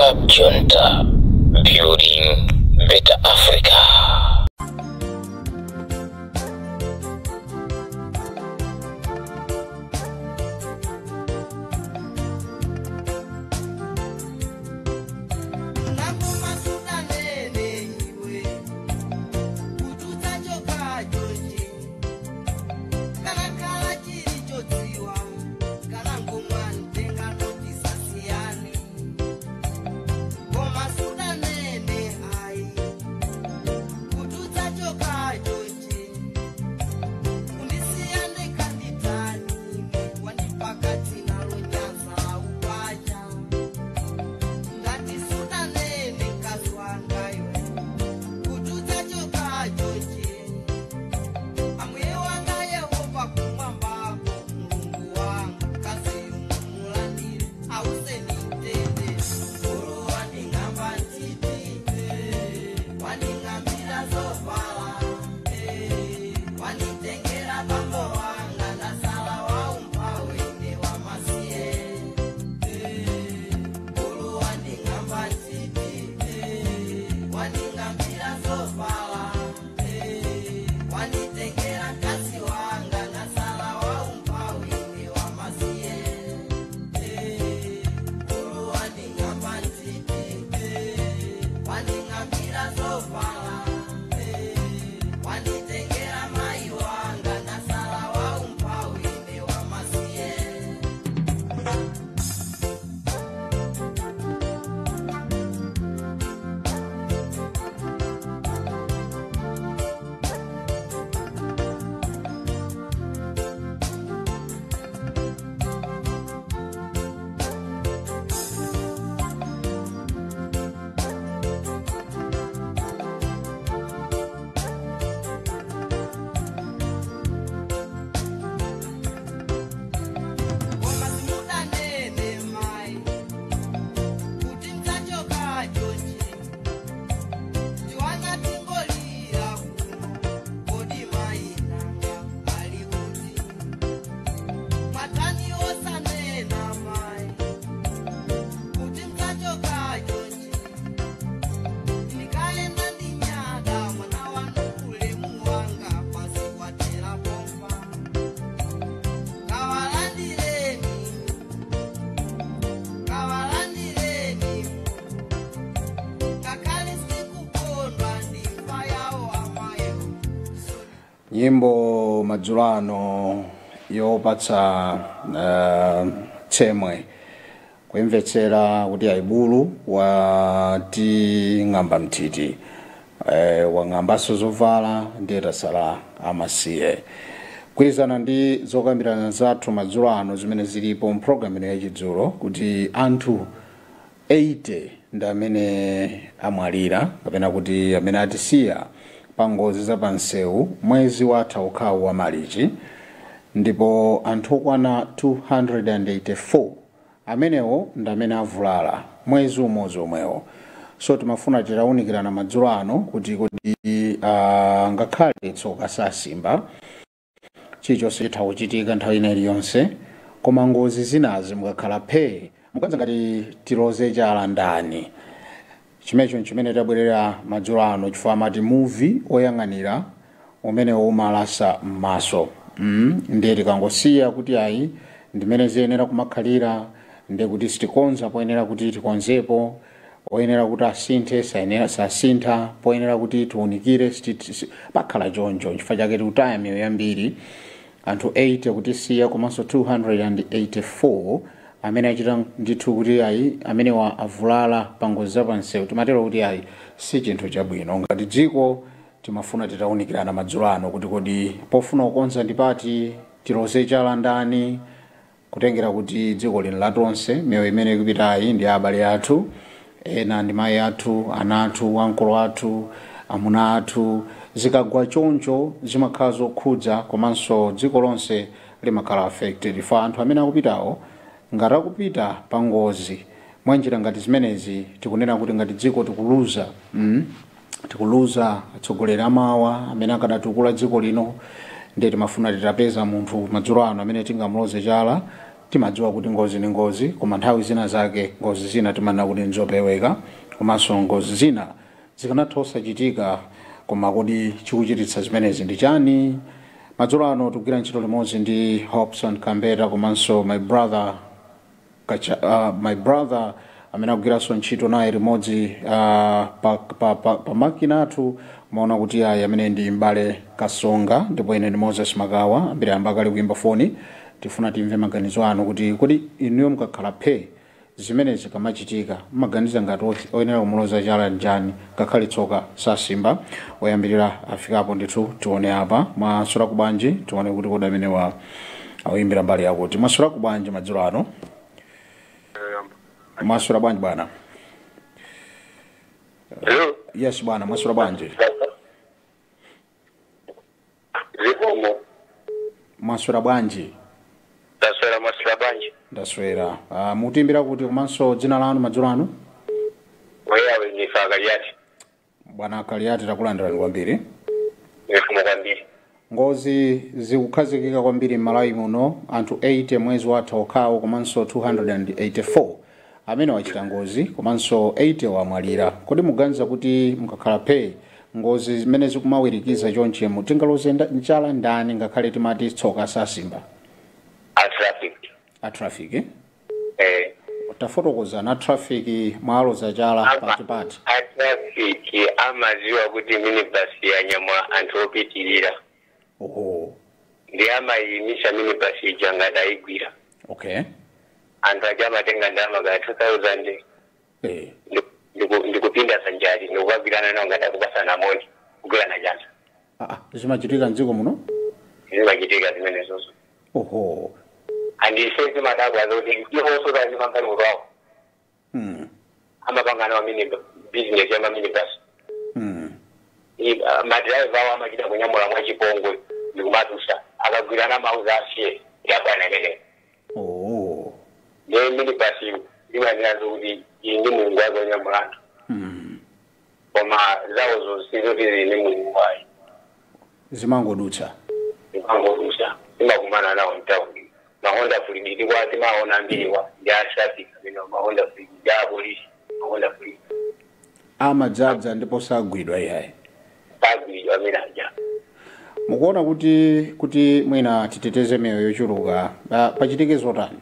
Club Junta, building better Africa. Nyimbo madzulo ano yopatsa tsemwe kuimvetsera kuti aibulu wating'amba mthiti, wang'ambanso zovala ndiye tasala amasiye. Kugwirizana ndi zokambirana zathu madzulo ano zimene zilipo mpulogalamu ino yachidzulo, kuti anthu 80 ndi amene amwalira kapena kuti amene atisiya pa ngozi za pansewu mwezi watha ukhawu wa Marichi, ndipo anthu okwana 284 amenewo ndi amene avulala mwezi umodzi omwewo. So timafuna titawunikirana madzulo ano kuti ngakhale tsoka sasimba, chilichonse chitha kuchitika nthawi ina iliyonse, koma ngozi zinazi mukakhala phee mukanza ngati tiloze chala ndani. Chimecho chimene tabwerera madzulo ano chifukwa amati muvi oyang'anira umene umalasa m'maso. Ndiye tikangosiya kuti ayi ndimene ziyenera kumakhalira, ndiye kuti sitikonza poyenera kuti tikonzepo, oyenera kuti asinthe sayenera sasintha, poyenera kuti tiwunikire pakhala choncho. Chifukwa chake tikutaya miyoyo yambiri, anthu 80 kutisiya komanso 284 amene achita ndithu kuti ayi amenewa avulala pa ngozi za pansewu. Timatero kuti ayi si chinthu chabwino ngati dziko. Timafuna titawunikirana madzulo ano kuti kodi pofuna kukonza ndipati, tiloze chala ndani, kutengera kuti dziko lino latonse, miyoyo imene ikupitayi ndi abale athu, ena ndi mayi athu, ana athu, ankolo athu, amuna athu. Zikagwa choncho zimakhala zokhudza komanso dziko lonse limakhala affected. Fa anthu amene akupitawo ngati akupita pa ngozi mwanjira ngati zimenezi, tikunena kuti ngati dziko tikuluza, tikuluza atsogoleri amawa amene akadatukula dziko lino. Ndiye timafuna titapeza munthu madzulo ano amene tingamuloze chala. Timadziwa kuti ngozi ni ngozi, koma nthawi zina zake ngozi zina timanena kuti nzopeweka, komanso ngozi zina zikanatha osachitika. Koma kodi chikuchititsa zimenezi ndi chani? Madzulo ano tikugwira ntchito limodzi ndi Hobson Kambeta komanso my brother Kacha, my brother amene akugwiranso ntchito naye limodzi pa makina athu. Maona kuti ayi, amene ndi Mbale Kasonga, ndipo ine ndi Moses Makawa. Ambiri amba kale kuimba foni. Tifuna timve maganizo anu kuti kodi inuyo mukakhala phe, zimene zikamachitika mmaganiza ngati oyenera kumuloza chala njani, ngakhale tsoka sasimba. Oyambirira afikapo ndithu. Tione apa. Mwaswera kubwanji? Tione kuti kodi amenewa akuimbira mbali yakuti. Mwaswera kubwanji madzulo ano? Mwaswera bwanji, bwana? Hello. Yes bwana, mwaswera bwanji? Zikomo. Mwaswera bwanji? Taswera, mwaswera bwanji? Ndaswera. Mutimbira kuti komanso dzina lanu madzulo ano? Weyawe ndifa Kaliati. Bwana Kaliati, takulandirani kwambiri. Ndifumo kwambiri. Ngozi zikukhazikika kwambiri m'Malawi muno. Anthu 80 mwezi watha okhawo, komanso 284 amene wachita ngozi, komanso 80 wamwalira. Kodi muganiza kuti mukakhala phe, ngozi zimene zikumawirikiza chonchi, tingaloze chala ndani, ngakhale timati tsoka sasimba? A traffic. A traffic, eh? Eh. Tafotokoza na traffic, mwaloza chala patipati? A traffic amaziwa kuti minibus yanyamula anthu opitirira. Oho. Ndi amayimisha minibus ija ngati ayigwira. Anthu aja amatenga ndalama ka 2000 ndikupinda sanjali, ndikukagwirana nawo ngati akupasana moni, kugwirana chanza. Ah, ah, zimachitika mdziko muno? Zimachitika zimenezozo. Oho. Andise zimadabwa zoti iwonso zazimangani kwawo amapangana wa mini business ya maminibus. Madraiva awo amachita kunyamula mwachipongwe ndikumadusa, akagwirana mauza asiye yakwana imeneyo. Oh. Ndiye minibus imanena zokuti ili ndi mulungu wake onyamula anthu, koma zawo sizoti zili ndi mulungu wayo. Zimangodutsa. Zimangodutsa, zimakumana nawo mtawuni. Mahonda Freed kwa timaona ambiriwa ndi a traffic amene mahonda Freed, ndi apolisi mahonda Freed. Amadzadza ndipo sagwidwa iyayi? Sagwidwa amene aja. Mukuona kuti mwina titeteze miyoyo yochuluka, pachitike zotani?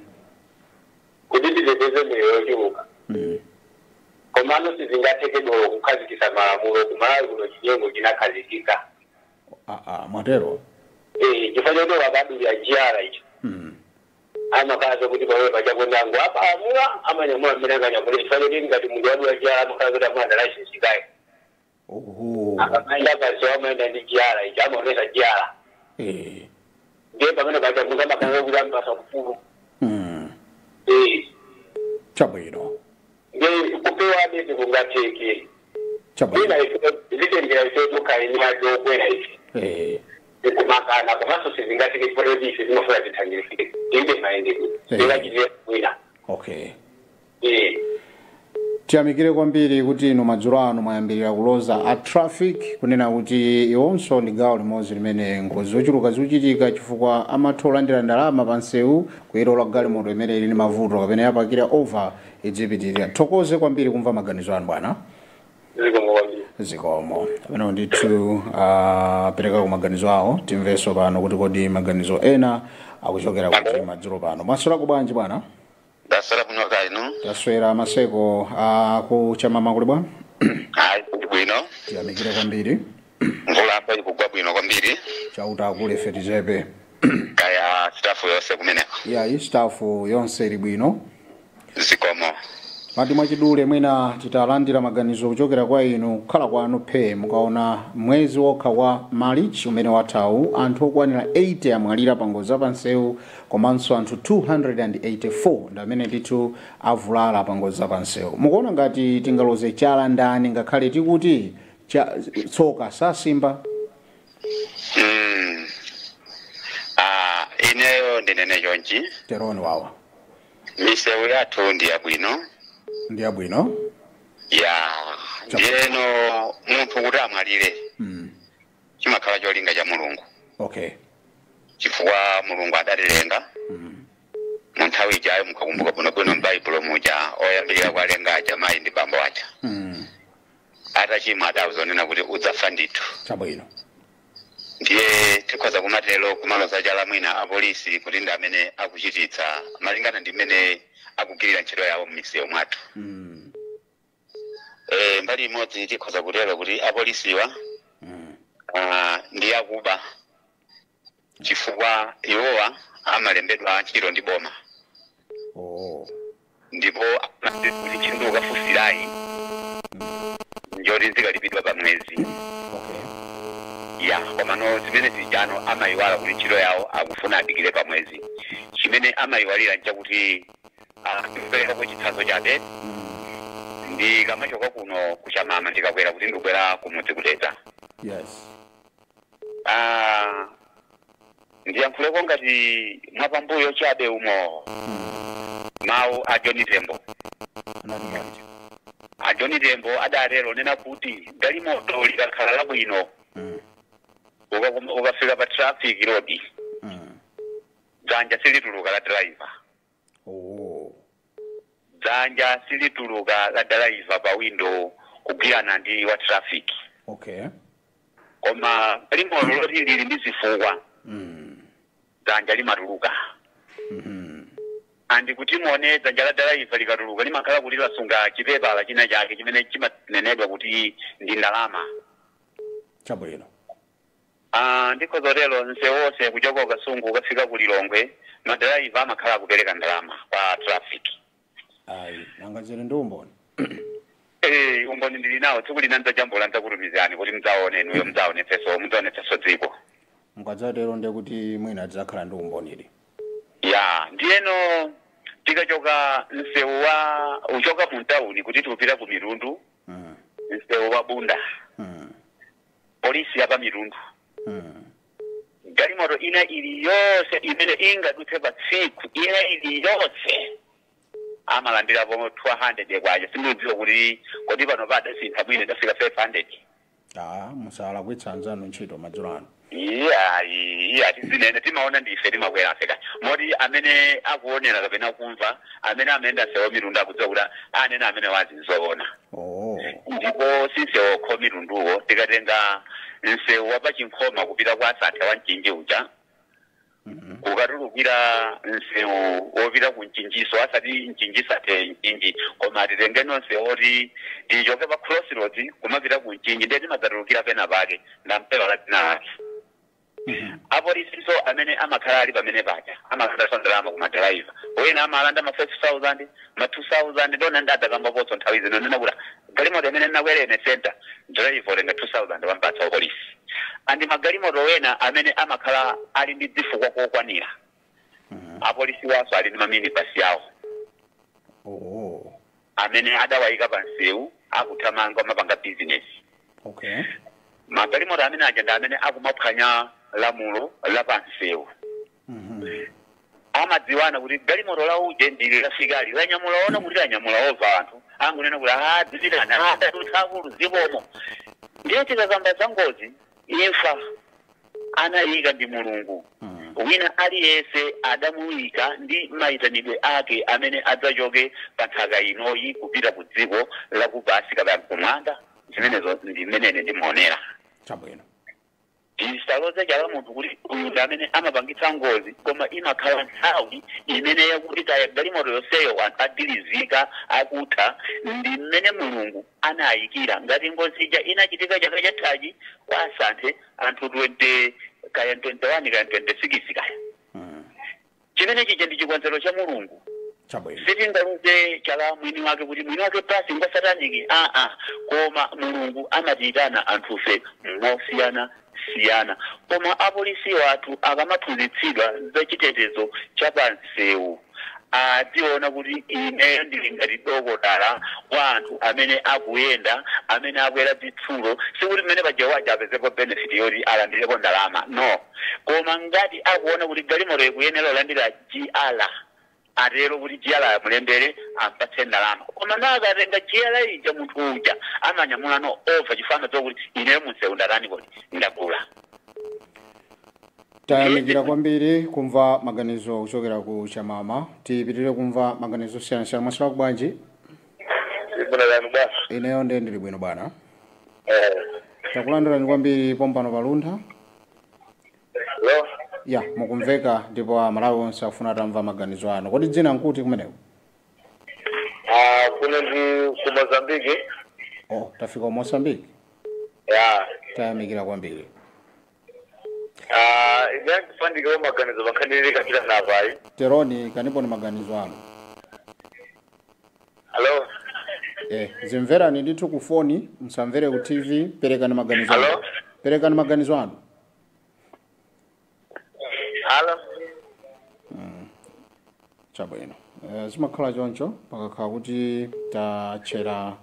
Kuti titeteze miyoyo yochuluka, komano sizingatheke dolo kukhazikisa malamulo. Kumalawi kuno chinyengo chinakhazikika. Ah, ah, mwatero? Eh, chifukwa choti wakadulira jiyala icho, amakhala kuti pamene pachakondango apalamula, amanyamula mmene akanyamula, chifukwa choti ngati munthu wadula jiyala amakhala kuti amulanda license kaye. Oho. Akamayenda pansewu amayenda ndi jiyala icho, amaonesa jiyala. Ndiye pamene pacha munthu amakhala kuti amupasa ufulu. Eh. Chabwino. Ndiye kupewa sikungatheke. Chabwino. Ina ife zitengera ife tukhaini okwera ife tikumakana, komanso sizingatheke chifukwa choti ife zimafuna tithandizike inde mayendedwe zingachitire kwina. Eh. Tiyamikire kwambiri kuti inu madzulo ano mwayambirira kuloza a traffic, kunena kuti iwonso ndi gawo limodzi limene ngozi zochuluka zikuchitika, chifukwa amatha kulandira ndalama pa nsewu, kuyilola galimoto imene ili ndi mavuto kapena yapakira over idzipitirira. Thokoze kwambiri kumva maganizo anu, bwana. Zikomo kwambiri. Zikomo. Pamene ndithu apereka ku maganizo awo, timvenso pano kuti kodi maganizo ena akuchokera kuti madzulo pano. Mwaswera bwanji, bwana? Ndaswera kuno, kaya inu? Taswera. Maseko ku Chamama kuli bwa? Hayi, kuli bwino. Tiyamikire kwambiri. Mvula apa ikugwa bwino kwambiri. Chauta akule ife tichepe. Kaya staff yonse kumeneko? Yayi, staff yonse ili bwino. Zikomo. Mati mwachidule, mwina titalandira maganizo kuchokera kwa inu, kukhala kwanu phe, mukaona mwezi wokha wa March umene wathawu, anthu okwanira 80 amwalira pa ngozi zapansewu, komanso anthu 284 ndi amene ndithu avulala pa ngozi zapansewu, mukuona ngati tingaloze chala ndani, ngakhale tikuti tsoka sasimba? Ah, ineyo ndinene chonchi. Teroni wawa. Misewu yathu ndi yabwino. Ndi yabwino. Ya, ndiyeno munthu kuti amwalire chimakhala cholinga cha Mulungu, chifukwa Mulungu adatilenga mu nthawi. Nthawi ijayo, mukakumbuka bwinobwino m'Baibulo muja, oyambirira kuwalenga aja, mayi ndi bambo aja, atachimwa adawuzonena kuti udzafa ndithu. Ndiye tikhoza kumatero kumaloza chala mwina apolisi kuti ndi amene akuchititsa, malingana ndi mmene akugwirira ntchito yawo m'misewu mwathu. Mbali imodzi tikhoza kutero kuti apolisiwa ndi akuba, chifukwa iwowa amalembedwa ntchito ndi boma. Ndipo amadziwa kuti ntchito ukafunsirayi njoti zikalipidwa pa mwezi. Ya, komano zimene zijano amayiwala kuti ntchito yawo akufuna adikire pa mwezi. Chimene amayiwalira nchakuti, ndikuperekako chitsanzo chabe, ndikamachoka kuno kuchamama, ndikakwera kuti ndikukwera kumudzi kuteta, ndiyankhuleko ngati mwapambuyo chabe umo, mawu a John Tembo. Anati bwanji? A John Tembo adatero nena kuti galimoto likakhala labwino, ukafika pa traffic road, dzanja silituluka la driver. Dzanja silituluka la driver pa window kugwirana ndi wa traffic. Koma galimoto loti lili ndi zifukwa, dzanja limatuluka. Andi kuti muone dzanja la driver likatuluka, limakhala kuti lasunga chipepala china chake chimene chimanenedwa kuti ndi ndalama. Ndikhozotero msewu wonse kuchoka Kasungu ukafika ku Lilongwe, madraiva amakhala akupereka ndalama kwa traffic. Ayi, nanga zili ndi umboni? Umboni ndili nawo. Tsiku lina ndidzajambula, ndidzakutumizani kuti mudzaone inuyo, mudzaone feso, mudzaone feso dziko. Mukadzatero ndiye kuti mwina tidzakhala ndi umbonili. Ya, ndiyeno tikachoka msewu wa uchoka mu tawuni kuti tikupita ku Mitundu, msewu wa Bunda, polisi ya pa Mitundu, galimoto ina iliyonse imene ingadutse pa tsiku ina iliyonse amalandirapo 200 kwacha. Sindidziwa kuti kodi pano padasintha, mwine dafika 500. Ah, musalakwitsa anzanu ntchito madzulo ano. Iya, iya, tizinene timaona ndife timakwera afeka moti amene akuonera kapena kumva, amene amayenda msewu Mitundu akudziwa kuti anene amene wazinzoona. Ndipo sinsewu okho Mitunduwo, tikatenga msewu wa pachinkhoma kupita kwa Asanthe wa Mchinji uja, ukatulukira msewu wopita ku Mchinjiso, asati Mchinji Sate Mchinji, koma titengeno msewu oti tichoke pa crossroads kumapita ku Mchinji, ndiye timadzatulukira pena pake, ndampewa la dzina lake. Apolisiso amene amakhala ali pamene paja amakhala ndalama ku madraiva wena amalanda ma 5000, ma 2000. Ndona ndadakambapotso nthawi zino nena kuti galimoto imene nakwera ine center, driver otenga 2000 wampatsa wapolisi. Andi magalimoto wena amene amakhala ali ndi zifukwa kokwanira, apolisi waso ali ndi maminibasi yawo amene adawayika pa msewu, akuthamanga, amapanga business. Magalimoto amene aja ndi amene akumaphwanya lamulo la pa msewu. Amadziwana kuti galimoto la uje ndili lafikali lanyamula, ona kuti lanyamula ova anthu, angunena kuti adzipitana adatutsa zikomo. Ndiye tikakamba za ngozi, imfa anayika ndi Mulungu. Wina aliyense adamuyika ndi mayitanidwe ake amene adzachoke pa nthaka inoyi kupita ku dziko lakupasi kapena kumwanda. Zimenezo ndi mmenene ndimaonera. Tisaloze chala munthu kuti uyu ndi amene amapangitsa ngozi, koma imakhala nthawi imene yakuti kaya galimoto yonseyo anthu adilizika akutha, ndi mmene Mulungu anayikira. Ngati ngozi ija inachitika chaka chathachi kwa Asanthe, anthu 20 kaya 21 kaya 26 kaya, chimene chija ndi chikonzero cha Mulungu. Sitingaluze chala mwini wake kuti mwini wake pasi ngwa sataniki, aa. Koma Mulungu amatiyitana anthufe mosiyana siyana. Koma apolisi wathu akamaphunzitsidwa za chitetezo cha pansewu, adziona kuti ineyo ndili ngati dokotala wa anthu amene akuyenda, amene akwera zitsulo. Sikuti mmene paja waja apezepo benefit yoti alandirepo ndalama, no. Koma ngati akuona kuti galimoto ikuyenera kulandira GR, atero kuti GR amulembere, ampatse ndalama. Koma nakatenga GR ija, munthu uja amanyamula no over, chifukwa amadziwa kuti ineyo munsewu ndatani, kodi ndagula. Tayamikira kwambiri kumva maganizo kuchokera ku Chamama. Tipitirire kumva maganizo osiyanasiyana. Mwaswera bwanji? Ineyo ndiye ndili bwino bwana. Takulandirani kwambiri pompano paluntha. Hello. Ya, mukumveka ndipo Amalawi onse afuna atamva maganizo anu. Kodi dzina nkuti kumeneko? Kuno ndi ku Mozambique. Oh, tafika ku Mozambique. Ya. Tayamikira kwambiri. Ine ndifandikewo maganizo pankhaniri kachita napayi. Teroni kaniponi maganizo anu. Hello. Zimverani ndithu ku foni, musamvere ku TV, perekani maganizo anu. Hello? Perekani maganizo anu. Hello. Chabwino. Zimakhala choncho pakakhala kuti tachera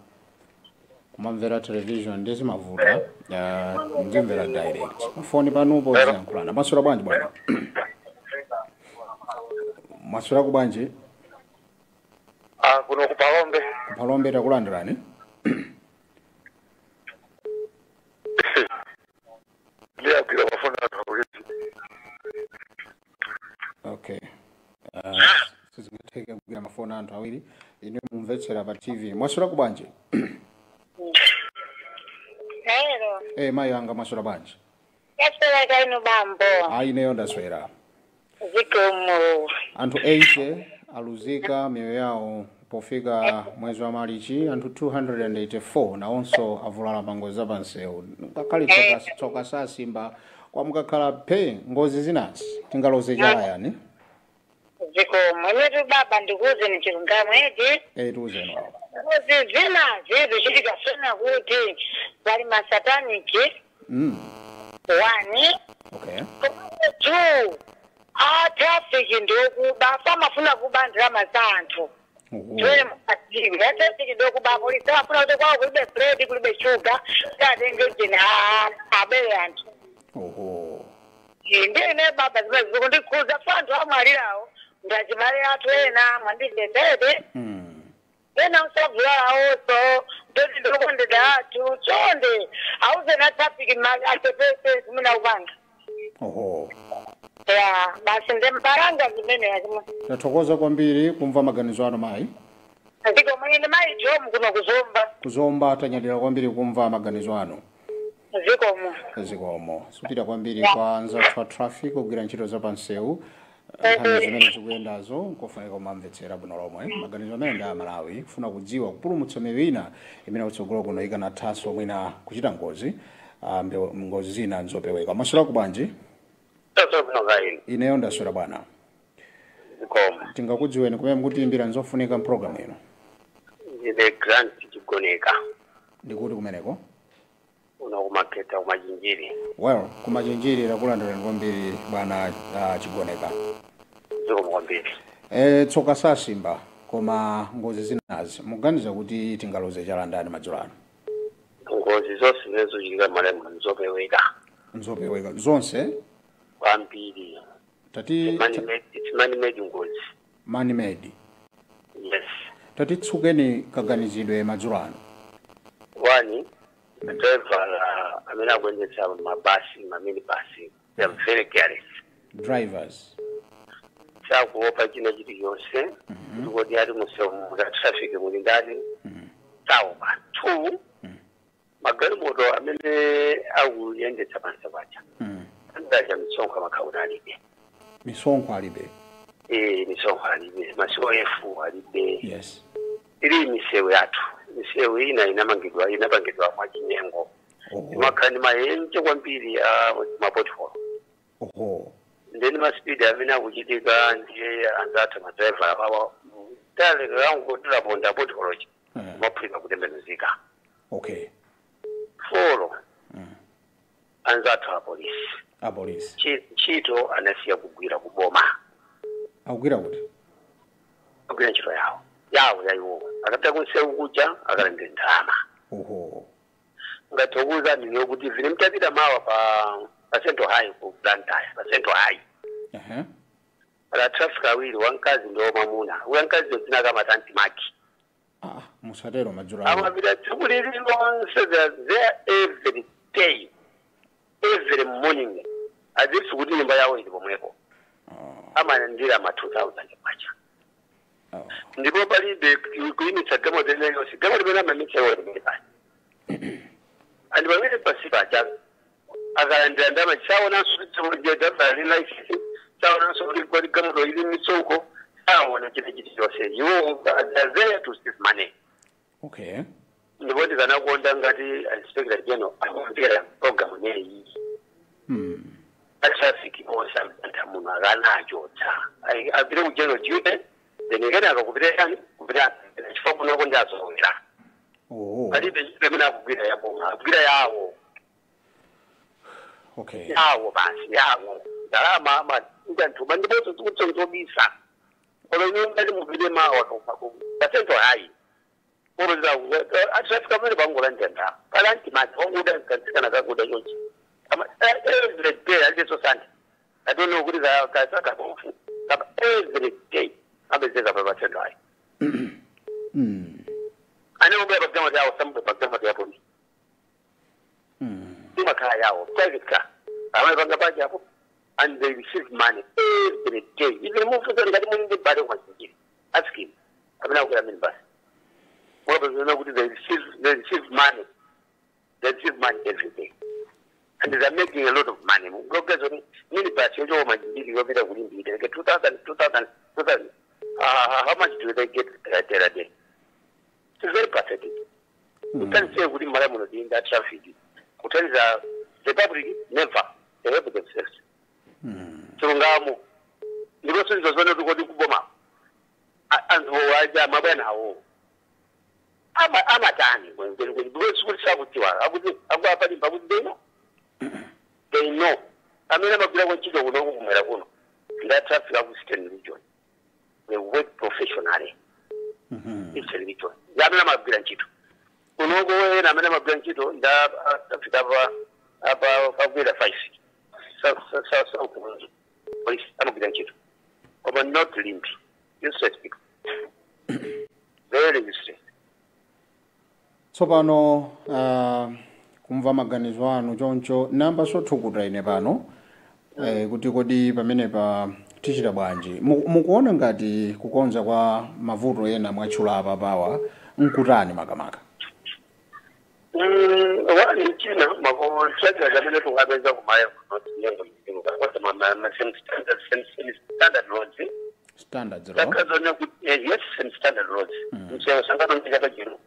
kumamvera television ndi zimavuta, ndimvera direct. Mafoni panupo ziyankhulana. Mwaswera bwanji bwana? Mwaswera ku bwanji? Kuno ku Palombe. Ku Palombe takulandirani. Ndiyagwira mafoni anu kuti. Okay. Sizingatheke kugwira mafoni anthu awiri. Ine mumvetsera pa TV. Mwaswera ku bwanji? Hello. Mayi anga mwaswera bwanji? Ndaswera kaino bambo. Ayi, ineyo ndaswera. Zikomo. Anthu 80 aluzika miyoyo yawo pofika mwezi wa Marichi, anthu 284 nawonso avulala pa ngozi zapansewu. Ngakhale tsoka sasimba kwa mukakhala phe ngozi zinazi tingaloze chala yani. Zikomo. Inetu baba ndikuwuzeni chilungamo eti. Tiwuzeni wawo. Ngozi zinazi zichitika sona kuti pali masataniki. 1. Okay. 2. Traffic ndokuba samafuna kuba ndalama za anthu. Twene mukatiwe traffic ndokuba polisi samafuna kuti kwawo kulibe bread kulibe sugar atenge jena abere anthu. Oho. Ndine baba zimene zikundikhuza fa anthu amwalirawo ndachibale athu ena mwandimvetsere. Ena usavulalawoso ndoti ndikukondedwa athu chonde auze na traffic achepese zimene akupanga. Oho. Ya, basi ndi mbaranga zimene yazimwe. Tathokoza kwambiri kumva maganizo anu mayi. Ndiko mwene mayi Jomu kuno kuzomba. Kuzomba tanyadira kwambiri kumva maganizo anu. Zikomo. Zikomo. Supita kwambiri kwa anzathu a traffic kugwira ntchito za pansewu. Nkhani zimene zikuyendazo nkofunika kumamvetsera bwino lomwe. Maganizo amene ndi a Malawi kufuna kudziwa kupulumutsa miyoyo ina imene kutsogolo kuno ikanathanso mwina kuchita ngozi. Ngozi zina nzopeweka. Mwaswera ku bwanji? Ineyo ndaswera bwana. Zikomo. Tingakudziweni kumene mukutiimbira nzofunika mpulogalamu ino. Ndine Grant Chigoneka. Ndikuti kumeneko? Uno kumaketa kumachinjiri. Well, kumachinjiri takulandirani kwambiri bwana Chigoneka. Zikomo kwambiri. Tsoka sasimba koma ngozi zinazi mukuganiza kuti tingaloze chala ndani madzulo ano? Ngozi zonse zimene zochitika m'malemu nzopeweka. Nzopeweka zonse? Kwambiri. Tati It's man-made ngozi. Man-made. Yes. Tati tsukeni kaganizidwe madzulo ano. 1, driver amene akuyendetsa mabasi, maminibasi, they are very careless. Drivers. Sakuopa china chilichonse, kuti ali munsewu mu traffic muli ndani. Saopa. 2, magalimoto amene akuyendetsa pansi paja. Andaja misonkho amakhaula alibe. Misonkho alibe. Misonkho alibe. Masiku efu alibe. Yes. Ili misewu yathu. Misewu ina inapangidwa mwa chinyengo. Imakhala ndi maenje kwambiri a mapotholo. Oho. Ndeni masipidi amene akuchitika ndiye anzathu madriver apawa. Tale potholochi. Maphulika kutembenuzika. Okay. 4. Anzathu a polisi. A polisi. Ntchito anasiya kugwira kuboma. Akugwira kuti? Akugwira ntchito yawo. Yawo yayiwo. Akapita kunsewu kuja akalandira ndalama. Oho. Ngathokoza ndine kuti vile mtapita mawa pa Central High ku Blantyre, pa Central High. Ala traffic awiri wamkazi ndi wamwamuna. Wamkazi dzina kama tanti maki. Musatero madzulo ano. Amapita tsiku lililonse, they are there every day. Every morning. Azifu kuti nyumba yawo ili pomwepo. Amalandira ma 2000 kwacha. Ndipo palibe kuyimitsa galimoto iliyonse. Galimoto imene amayimitsa iwo limene pali. And pamene pasi paja akalandira ndalama, saonanso kuti driver ali license, saonanso kuti kodi galimoto ili misonkho, saona china chilichonse. Iwo are there to save money. Ndipo ndikanakonda ngati Inspector General akumvera program imeneyi. A traffic onse amtantha muno akanachotsa, apite ku general duty, then kenaka kupita yani, kupita chifukwa kunoko ndi azowera. Palibe ntchito imene akugwira yaboma, akugwira yawo. Yawo basi, yawo ndalama amaita nthuma, ndiponso tikutsongobisa olo nyumba timupite mawa pa Central High a traffic amene pangolandira ndalama pali antimadzi wanguda kansikana kakuda chonchi. Every day aliso Sunday, I don't know kuti kasakabofu every day apezeka pa Central High. Ane obwera pagalimoto yawo, sambe pagalimoto ya polisi. Imakhala yawo private car, amapanga pajapo apo, and they receive money every day. Even mufunza ngati muli ndi bale kwachinjiri, ask him amene akukwera minibus, mukapezana kuti they receive money, they receive money every day and they are making a lot of money. Ngogezo ni minibus yochoka Machinjiri yopita ku Limbe like 2000, 2000, 2000. How much do they get per day? It's very pathetic. You can't say kuti mara muno tinda traffic kuthandiza the public. Never. They help themselves. Chilungamo ndiponso izo zone tikoti kuboma anthu aja mabwana awo amatani kwenikweni, because kuti sakudziwa akuti akuapalimba kuti they know, they know. Amene amagwira ntchito kuno kumwera kuno nda traffic aku Eastern Region, they work professionally. Eastern Region ndi amene amagwira ntchito kunoko. Ena amene amagwira ntchito nda traffic apa pakwera 5 South Police amagwira ntchito, koma not Limbe. Useless people, very useless. Tsopano kumva maganizo anu choncho, namba sothukuta ine pano kuti kodi pamenepa tichita bwanji? Mukuona ngati kukonza kwa mavuto ena mwatchula apa pawa nkutani makamaka? Wani china makotsatira amene tungapeza kumayo standard roads. Standards road. Takazona kuti yes, same standard roads. Msewu sangano chaka chino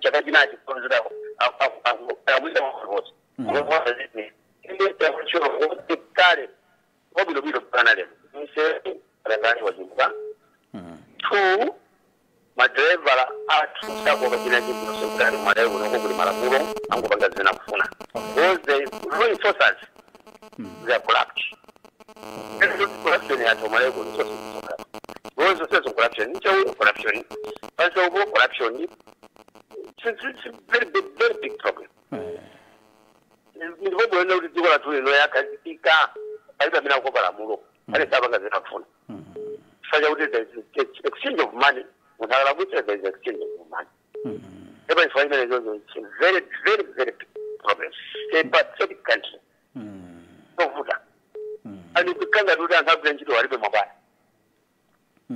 chaka chinachi kukonzera akuita roads kale wabwinobwino pana lero msewu alakani wachimbuka. Two, madriver athu sakuopa china chilichonse kuti ali mwalayi kunoko kuli malamulo angopanga zimene akufuna, because the law enforcers, they are corrupt. Corruption yathu mwalayi kuno zonse corrupt, because zonse corruption, nchewu corruption, pansopo corruption. It's a very big, very big problem. Ndipo bwino kuti dziko lathu lino yakhazikika palibe amene akukopa lamulo, pali sapanga zimene akufuna chifukwa chakuti there is exchange of money. Munthu akalakwitsa, there is exchange of money. Ndipo chifukwa chimene chocho, it's a very, very, very big problem. A pathetic country, tovuta ani kukanga kuti anthu agwira ntchito alibe mabwana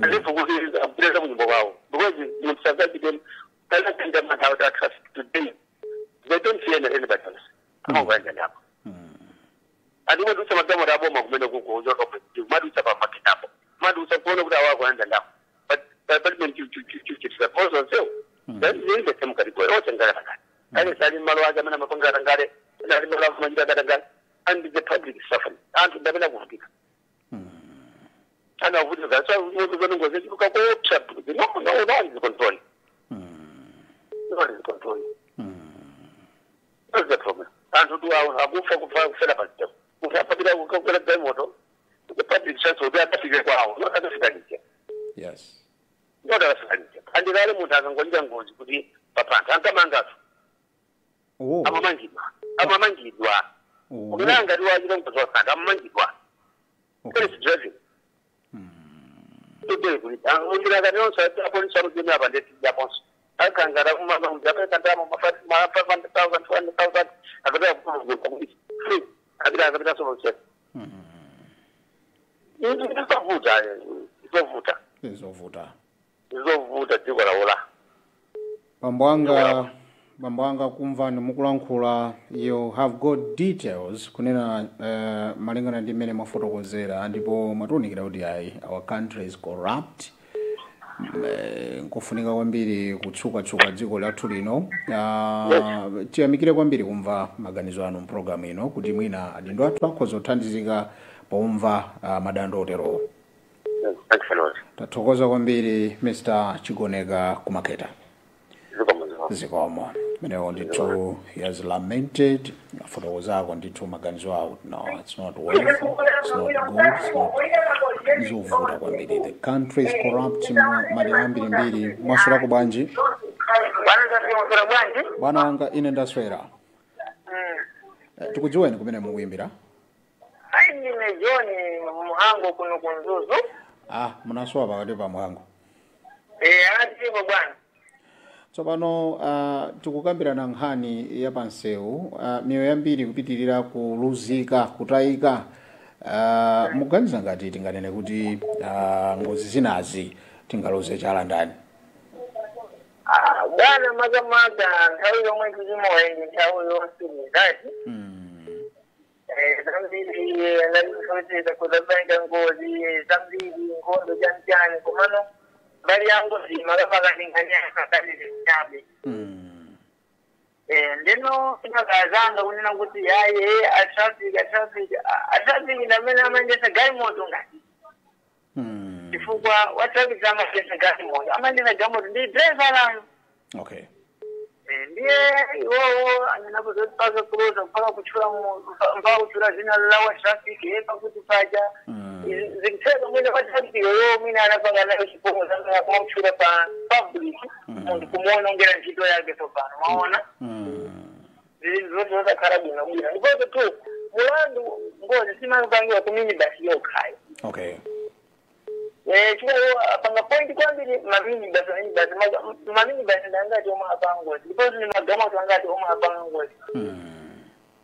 alipo kuti akupitiriza munyumba kwawo, because munthu sangachite kanakanda manthu out of traffic today, they don't fear anybody else, amangwanja napo andimadutsa magalimoto aboma kumene kuko uchoka kumadutsa pa makinapo madutsa kuona kuti awakuanda napo, but palibe chichitika onsewo in the same category, onse ngalatangale kale sali malo ake amene amapanga atangale ali malo akumachita katangale, and the public is suffering. Anthu ndamene akuvutika, ana akuvutika. So munthu ngozi kuopsa, no, no, no one is controlling, no one is controlling. That's the problem. Anthu tu akufa kufa kufera pa step, ukapapita kukwera galimoto, the public transport akafike kwawo, not akafika nje. Not akafika nje. Andikale munthu akangochita ngozi kuti papantha ankamangatu. Amamangidwa, amamangidwa. Kumene ngati wachita ngozi wasantha amamangidwa. Police driving today kuti undira onse apolisi arikuti apa ndeti yaponso akangara kumapekandamo ma 500,000, 200,000 akapera kuti free. Apita akapitaso pakusera. Izovuta, izovuta. Izovuta. Izovuta dziko laola. Bambo anga kumvani mukulankhula, you have got details kunena malingana ndi mmene mwafotokozera, ndipo mwatiunikira kuti ayi, our country is corrupt. Nkofunika kwambiri kutsukatsuka dziko lathu lino. Tiyamikire kwambiri kumva maganizo anu mpulogalamu ino, kuti mwina adindo athu akhoza kuthandizika pomva madando oterowo. Thank you very much. Tathokoza kwambiri, Mr Chigoneka Kumaketa. Zikomo, zikomo. Zikomo. Menewo ndithu, he has lamented, afotokozako ndithu maganizo awo. No, it's not wonderful, it's not good, it's not, izovuta kwambiri. The country is corrupt madera ambirimbiri. Mwaswerako bwanji? Bwana, ndaswera bwanji? Bwana wanga, ine ndaswera. Tikudziweni, kumene mukuyimbira? Ayi, ndine John Muhango kuno kuMzuzu. Ah, munasowa pakati pa Muhango. Eh, atipo bwana. Tsopano tikukambirana nkhani ya pansewu, miyoyo yambiri kupitirira kuluzika, kutayika. Mukuganiza ngati tinganene kuti ngozi zinazi tingaloze chala ndani? Ah, bwana, makamaka nthawi yomwe tilimoyo ndi nthawi yosirizaci. Zambiri analisocheza kuzapanga ngozi zambiri, nkhondo, chanichani, komano mbali ya ngozi makamaka ndi nkhani Ndeno inakazanga kunena kuti yaye, a traffic ndamene amayendesa galimoto ngati chifukwa wa traffic amayendesa galimoto, amayendesa galimoto ndi driver layo. Ndiye iwowo anenapo zoti paka kuloza mpaka kutchula mpaka kutchula zina la wa traffic pakuti paja zikutheka mwina wa traffic yoyo mwina anapanga nayo chipomo zanga kumutchula pa public, munthu kumuonongera ntchito yake. Tsopano maona zili zote zosakhala bwino bwino. Ndiponso tu mulandu ngozi simapangiwa ku minibus yokhayo. Chifukwa apanga point kwambiri maminibus, maminibus ndangati omwe apanga ngozi, ndiponso ni magalimoto angati omwe apanga ngozi.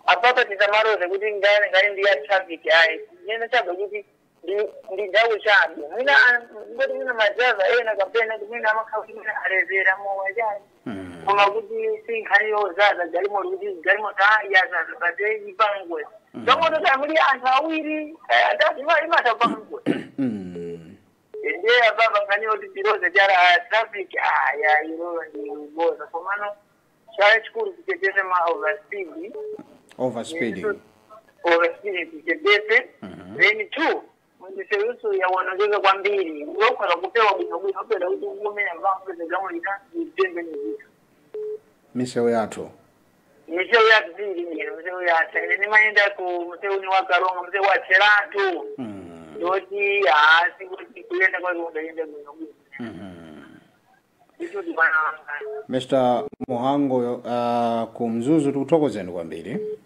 Apapa tisamaloze kuti ngani ngani ndi ya traffic, ayi, nyene chabe kuti ndi ndawu chabe mwina ngoti mwina ma driver ena kapena kuti mwina amakhala kuti mwina alezera mowa chani, koma kuti si nkhani yozaza galimoto kuti galimoto yazaza pate ipanga ngozi. Galimoto tamuli anthu awiri, atatu, imatapanga ngozi. Ndiye apapa nkhani yoti tiloze chala traffic, aya, ilo ndi boza, komano chala chikulu tichepese ma overspeed. Overspeeding. Overspeed tichepese. Then two, misewuso yawonongeka kwambiri, yokhoza kupewa bwino bwino opera kuti kumene mvamupeze gamwe lina itembe nizito. Misewu yathu. Misewu yathu zili bwino, misewu yathu, ine ndimayenda ku msewu ni wa Karonga, msewu wa Tcheratu, ndoti hasi kuti kuyenda kwake kungayenda bwino bwino. Icho bwana wanga. Mr Muhango ku Mzuzu, tikuthokozeni kwambiri.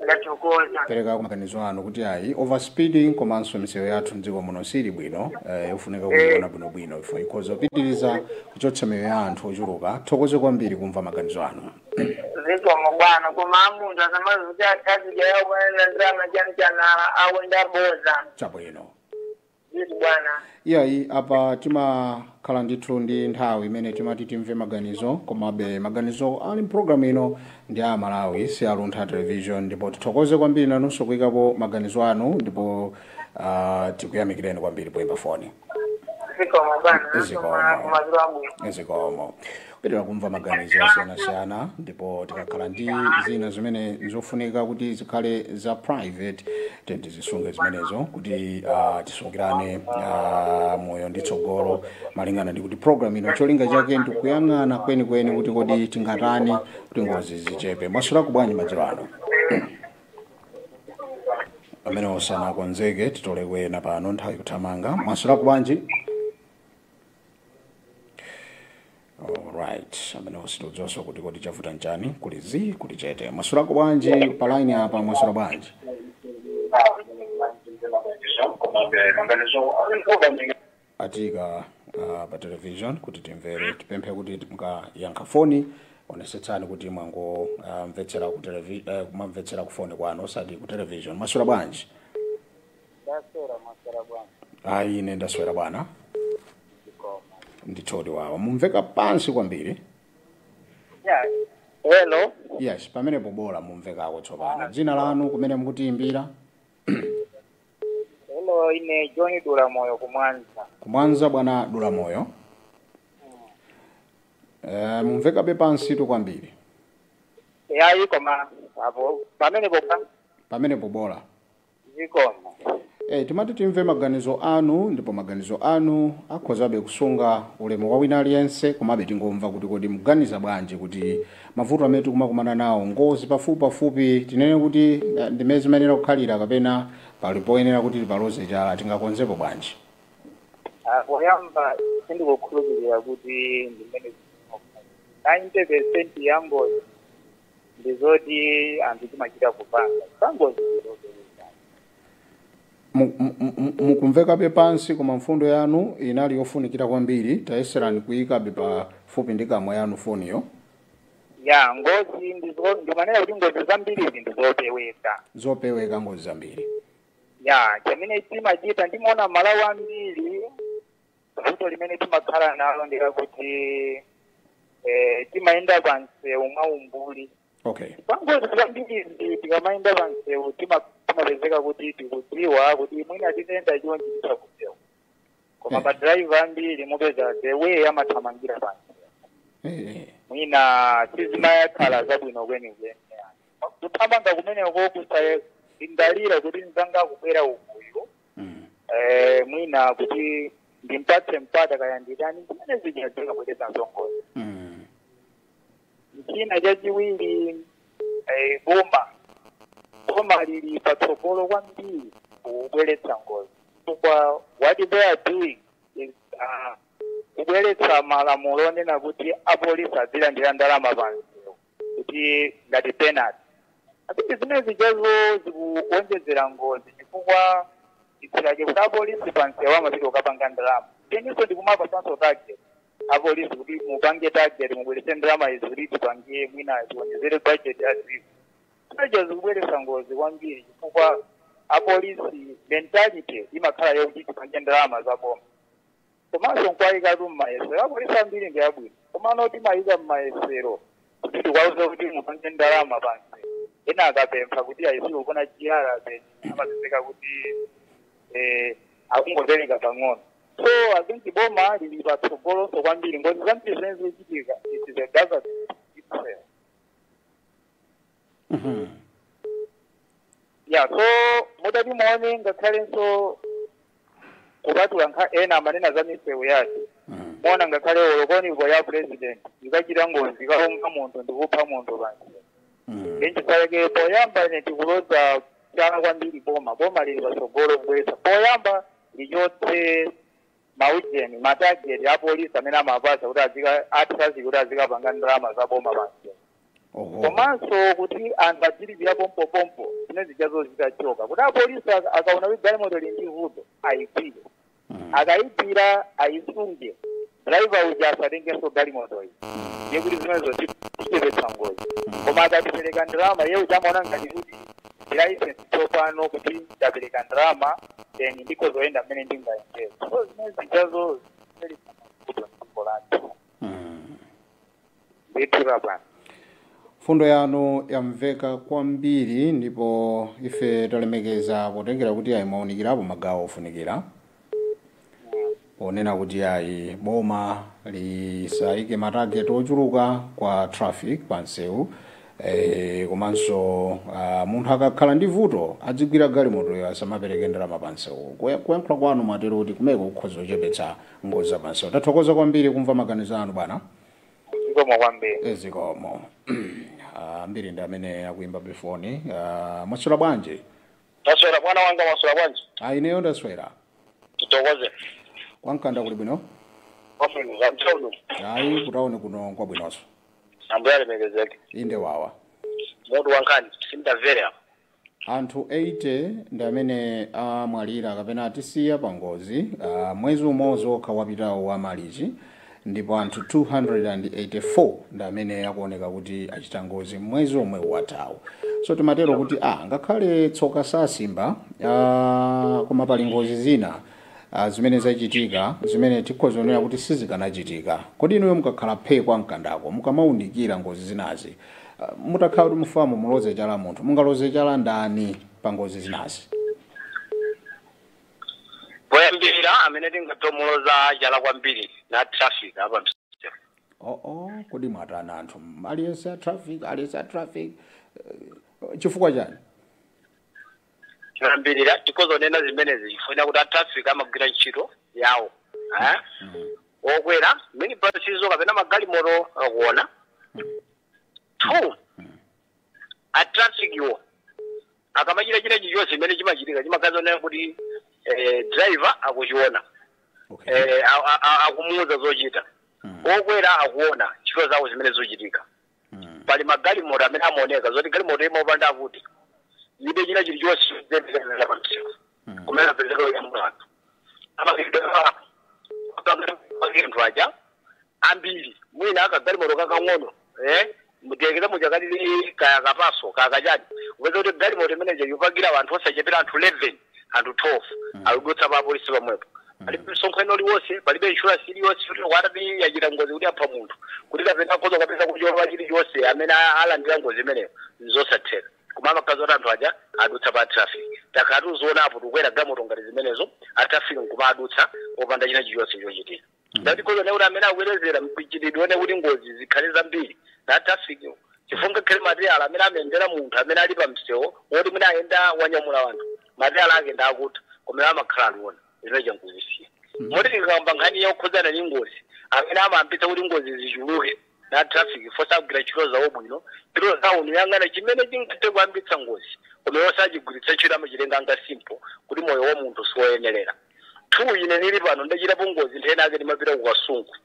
Ndathokoza. Pereka maganizo anu kuti ayi, overspeeding komanso misewu yathu mdziko muno sili bwino, yofunika kuiona bwinobwino ifo ikhoza kupitiriza kuchotsa miyoyo ya anthu ochuluka. Thokoze kwambiri kumva maganizo anu. Zikomo bwana, koma munthu asamazi kuti atraffic yawo ndrama chani chana, awo ndaboza. Chabwino. Ziti bwana. Iyayi, apa timakhala ndithu ndi nthawi imene timati timve maganizo, komabe maganizo ali mpulogalamu ino ndi a Malawi, si a Luntha Television, ndipo tithokoze kwambiri nanunso kuyikapo maganizo anu, ndipo tikuyamikireni kwambiri poyimba foni. Zikomo bwana. Zikomo. Kumadzulo abwino. Zikomo. Kupitirira kumva maganizo osiyanasiyana, ndipo tikakhala ndi zina zimene zofunika kuti zikhale za private, tizisunge zimenezo kuti tisungirane moyo ndi tsogolo, malingana ndi kuti program ino cholinga chake ndikuyang'ana kwenikweni kuti kodi tingatani kuti ngozi zichepe. Mwaswera bwanji madzulo ano? Amene osanakonzeke, titole kwena pano, nthawi kuthamanga. Mwaswera bwanji? Alright, amene ositudzonso kuti kodi chavuta nchani, kuli zi kuli chete. Mwaswera bwanji pa line apa? Mwaswera bwanji? Atika pa television kuti timvere, tipemphe kuti mukayankha foni. Onesetsani kuti mwango mvetsera ku mwamvetsera ku foni kwanu, osati ku television. Mwaswera bwanji? Ndaswera, maswera bwana? Ayi, ine ndaswera bwana. Ndithodi wawa mumveka pansi kwambiri. Yeah. Hello. Yes, pamenepo bola, mumvekako tsopano. Dzina lanu, kumene mukutiyimbira? Hello, ine John Dula Moyo, kumwanza. Kumwanza, bwana Dula Moyo. Mumvekabe pansitu kwambiri. Yayi, koma apo pamenepo pa Pamenepo bola. Zikomo. Timati timve maganizo anu, ndipo maganizo anu akhozabe kusunga ulemu wa wina aliyense, komabe tingomva kuti kodi muganiza bwanji kuti mavuto amene tikumakumana nawo, ngozi pafupi pafupi, tinene kuti ndimene zimayenera kukhalira kapena pali poyenera kuti tipaloze chala, tingakonzepo bwanji? Poyamba sindikukhulupirira kuti ndimene 90% ya ngozi ndizoti anthu timachita kupanga pangozi. Mukumvekabe pansi, koma mfundo yanu inali yofunikira kwambiri. Tayeserani kuyikabe pafupi ndi kamwa yanu foniyo. Ya, ngozi ndizo ndimanena kuti ngozi zambiri ndizopeweka. Zopeweka ngozi zambiri. Ya, chimene timachita, ndimaona Malawi ambiri, vuto limene timakhala nalo ndikakuti timayenda pansewu mwaumbuli. Pangozi zambiri tikamayenda pansewu timapezeka kuti tikudziwa kuti mwina titenda chonchi titakusewu, koma madraiva ambiri mupeza the way amathamangira pansewu, mwina sizimayakhala zabwino kwenikweni. Kuthamanga kumeneko kusalingalira kuti mzanga akubwera ukuyu, mwina kuti ndimpatse mpata kaya nditani, zimene zija zingabweretsa ngozi. China chachiwiri, boma lili patsogolo kwambiri kubweretsa ngozi, chifukwa what they are doing is kubweretsa malamulo onena kuti apolisi azilandira ndalama pansewu kuti ngati penalty. Ati zimene zijazo zikuwonjezera ngozi, chifukwa itsirake kuti apolisi pansewu amapita kukapanga ndalama. Teninso ndikumapasanso target apolisi kuti mupange target, mubweretse ndalama izi kuti tipange mwina tiwonjezere budget ya dziko. Zimenezo zikubweretsa ngozi kwambiri, chifukwa apolisi mentality imakhala yokuti tipange ndalama za boma. Komanso nkwayikatu mmayesero, apolisi ambiri ndi abwino, komano timayika mmayesero kuti tikwauze kuti mupange ndalama pansi. Ena akapempha kuti ayisiwe kuna GR, then amapezeka kuti akungopereka pang'ono. So I think boma lili patsogolonso kwambiri. Ngozi zambiri zimene zikuchitika, it is a government itself. Yeah, so mudati muone ngakhalenso kupatula nkha ena amanena za misewu yake, muona ngakhale olo convoy ya president ikachita ngozi, ikaonga munthu ndikupha munthu pansi. Nchifukwa poyamba ine tikuloza chala kwambiri boma. Boma lili patsogolo kubweretsa. Poyamba lichotse maujeni, ma target a polisi amene amapasa kuti azika a traffic kuti azikapanga ndalama za boma pansi, komanso kuti anthu adzilipira pompopompo. Zimene zijazo zitachoka, kuti apolisi akaona kuti galimoto ili ndi vuto, ayigwire. Akayigwira, ayisunge, driver uja asatengenso galimoto iyi. Ndiye kuti zimenezo tichepetsa ngozi. Koma akatipereka ndalama, iye uja amaona ngati kuti license tsopano, kuti ndapereka ndalama, then ndikozoyenda mmene ndingayendere. So zimene zijazo zibweretsa mavuto mdziko lathu. Ndithura bwana. Fundo yanu yamveka kwambiri, ndipo ife talemekeza potengera kuti ayi, mawunikirapo magawo ofunikira ponena kuti ayi, boma lisayike ma target ochuluka kwa traffic pansewu, komanso munthu akakhala ndi vuto adzigwira galimotoyo, asamapereke ndalama pansewu. Kuyankhula kwanu mwatero kuti kumeko kukhoza kuchepetsa ngozi za pansewu. Tathokoza kwambiri kumva maganizo anu, bwana. Zikomo kwambiri. Zikomo. Ambiri ndi amene akuimba befoni. Mwaswera bwanji? Taswera bwana wanga, maswera bwanji? Ineyo ndaswera. Titokoze. Kwankanda kuli bwino? Kwabwino, zamtauno? Ayi, kutaone kuno kwabwinonso. Ambuye alemekezeke. Inde wawa. Mutu wankhani sindamvere apa. Anthu 80 ndi amene amwalira kapena atisiya pa ngozi mwezi umodzi okha wapitawo wa Malichi. Ndipo anthu 284 ndi amene akuoneka kuti achita ngozi mwezi omwe wathawu. So timatero kuti ngakhale tsoka sasimba, koma pali ngozi zina zimene zachitika zimene tikhoza kunena kuti sizikanachitika. Kodi inuyo mukakhala phee kwa mkandako, mukamaunikira ngozi zinazi, mutakhala kuti mufamu muloze chala munthu, mungaloze chala ndani pa ngozi zinazi? Poyambirira, amene tingatomuloza chala kwambiri na traffic apa msewu. Oh, kodi mwatana anthu, aliyense a traffic, aliyense a traffic, chifukwa chani? Choyambirira, tikozonena zimenezi chifukwa kuti a traffic amagwira ntchito yawo, eh? Okwera minibasizo kapena magalimoto akuona. Two, a traffic iwo akamachita china chilichonse chimene chimachitika, chimakazonena kuti driver akuchiona, akumuuza zochita. Okwera akuona ntchito zawo zimene zochitika. Pali magalimoto amene amaoneka zoti galimoto imopanda akuti ibe china chilichonse chizembekeza pamsewu, kumene apezeka oyamula anthu anthu aja ambiri. Mwina akagalimoto kakang'ono, mutiyekeza muja kalili kaya kapaso kakachani, upeza kuti galimoto imeneja yupagira anthu osachepera anthu 11, anthu 12, akudutsa pa apolisi pamwepo. Palibe msonkhano uliwonse, palibe insurance iliyonse kuti kwatati yachita ngozi kuti apha munthu, kuti kapena khoza kapeza kucholowa chilichonse amene alandira ngozi imeneyo, nzosatheka. Koma amakazi oti anthu aja adutsa pa traffic. Takhala tuzionapo tikukwera galimoto ngati zimenezo, a traffic nkuma adutsa opanda china chilichonse chochitika. Ndati khoza kuti amene akuyerezera mchitidwe one kuti ngozi zikhale zambiri na traffic, chifukwa ngakhale mateyala amene amayendera munthu amene ali pa msewu woti mwina ayenda wanyamula anthu, mateyala ake ndakutha, koma amakhala aliona zimene ngozisiya. Moti tikakamba nkhani yokhudzana ndi ngozi, amene amayambitsa kuti ngozi zichuluke na traffic, fosagwira ntchito zawo bwino. Ntchito zawo niyang'ana chimene chingathe kuyambitsa ngozi, koma osachigwiritsa ntchito, amachitenga nga simple kuti moyo wa munthu siwoyenerera. Two, ine nili pano ndachitapo ngozi nthena ake, ndimapita ku Kasungu,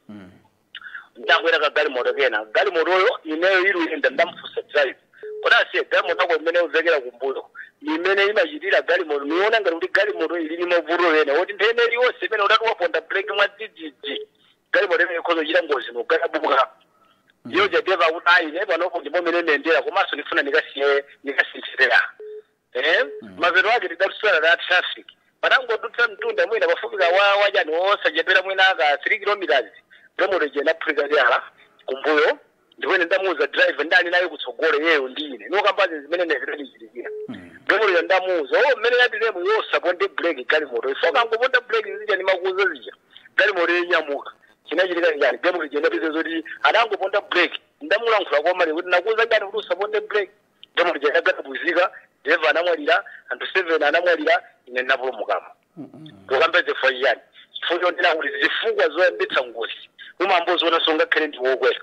ndakwera ka galimoto kena. Galimotoyo ineyo ili uyenda, ndamfunsa driver kuti asiye galimoto ako imene uvekera kumbuyo imene imachitira galimoto, niona ngati kuti galimoto ili ni mavuto ena woti nthene iliyonse imene utati waponda breki mwa dzidzidzi, galimoto imene ikhoza kuchita ngozi nogalabuka. Iyo jadeva kuti ayi, ine panopo ndipo mene ndendera, komanso ndifuna nikasiye nikasinthirera. Mapeto ake tidatuswera la traffic, patangodutsa mtunda mwina pafupika wa wachani wosachepera mwina aka 3 kilometers, galimoto ija inaphulika teyala kumbuyo. Ndipo ine ndamuuza driver, ndani naye kutsogolo yeyo ndi ine nokambazi zimene ndazitatichitikira. Galimoto ndamuuza o mmene yatilemo yosaponde breki galimoto, ifo kangoponda breki zija ndimakuuza zija, galimoto yenyamuka. Chinachitika chani? Galimoto ija inapeza zoti adangoponda breki. Ndamulankhula kwamali kuti nakuuza chani kuti usaponde breki? Galimoto ija inagabuzika, driver anamwalira, anthu 7 anamwalira, ine ndinapulumukamo. Tukamba chifukwa chiyani? Chifukwa chonena kuti zifukwa zoyambitsa ngozi umamboziona, songakhale ndi wokwera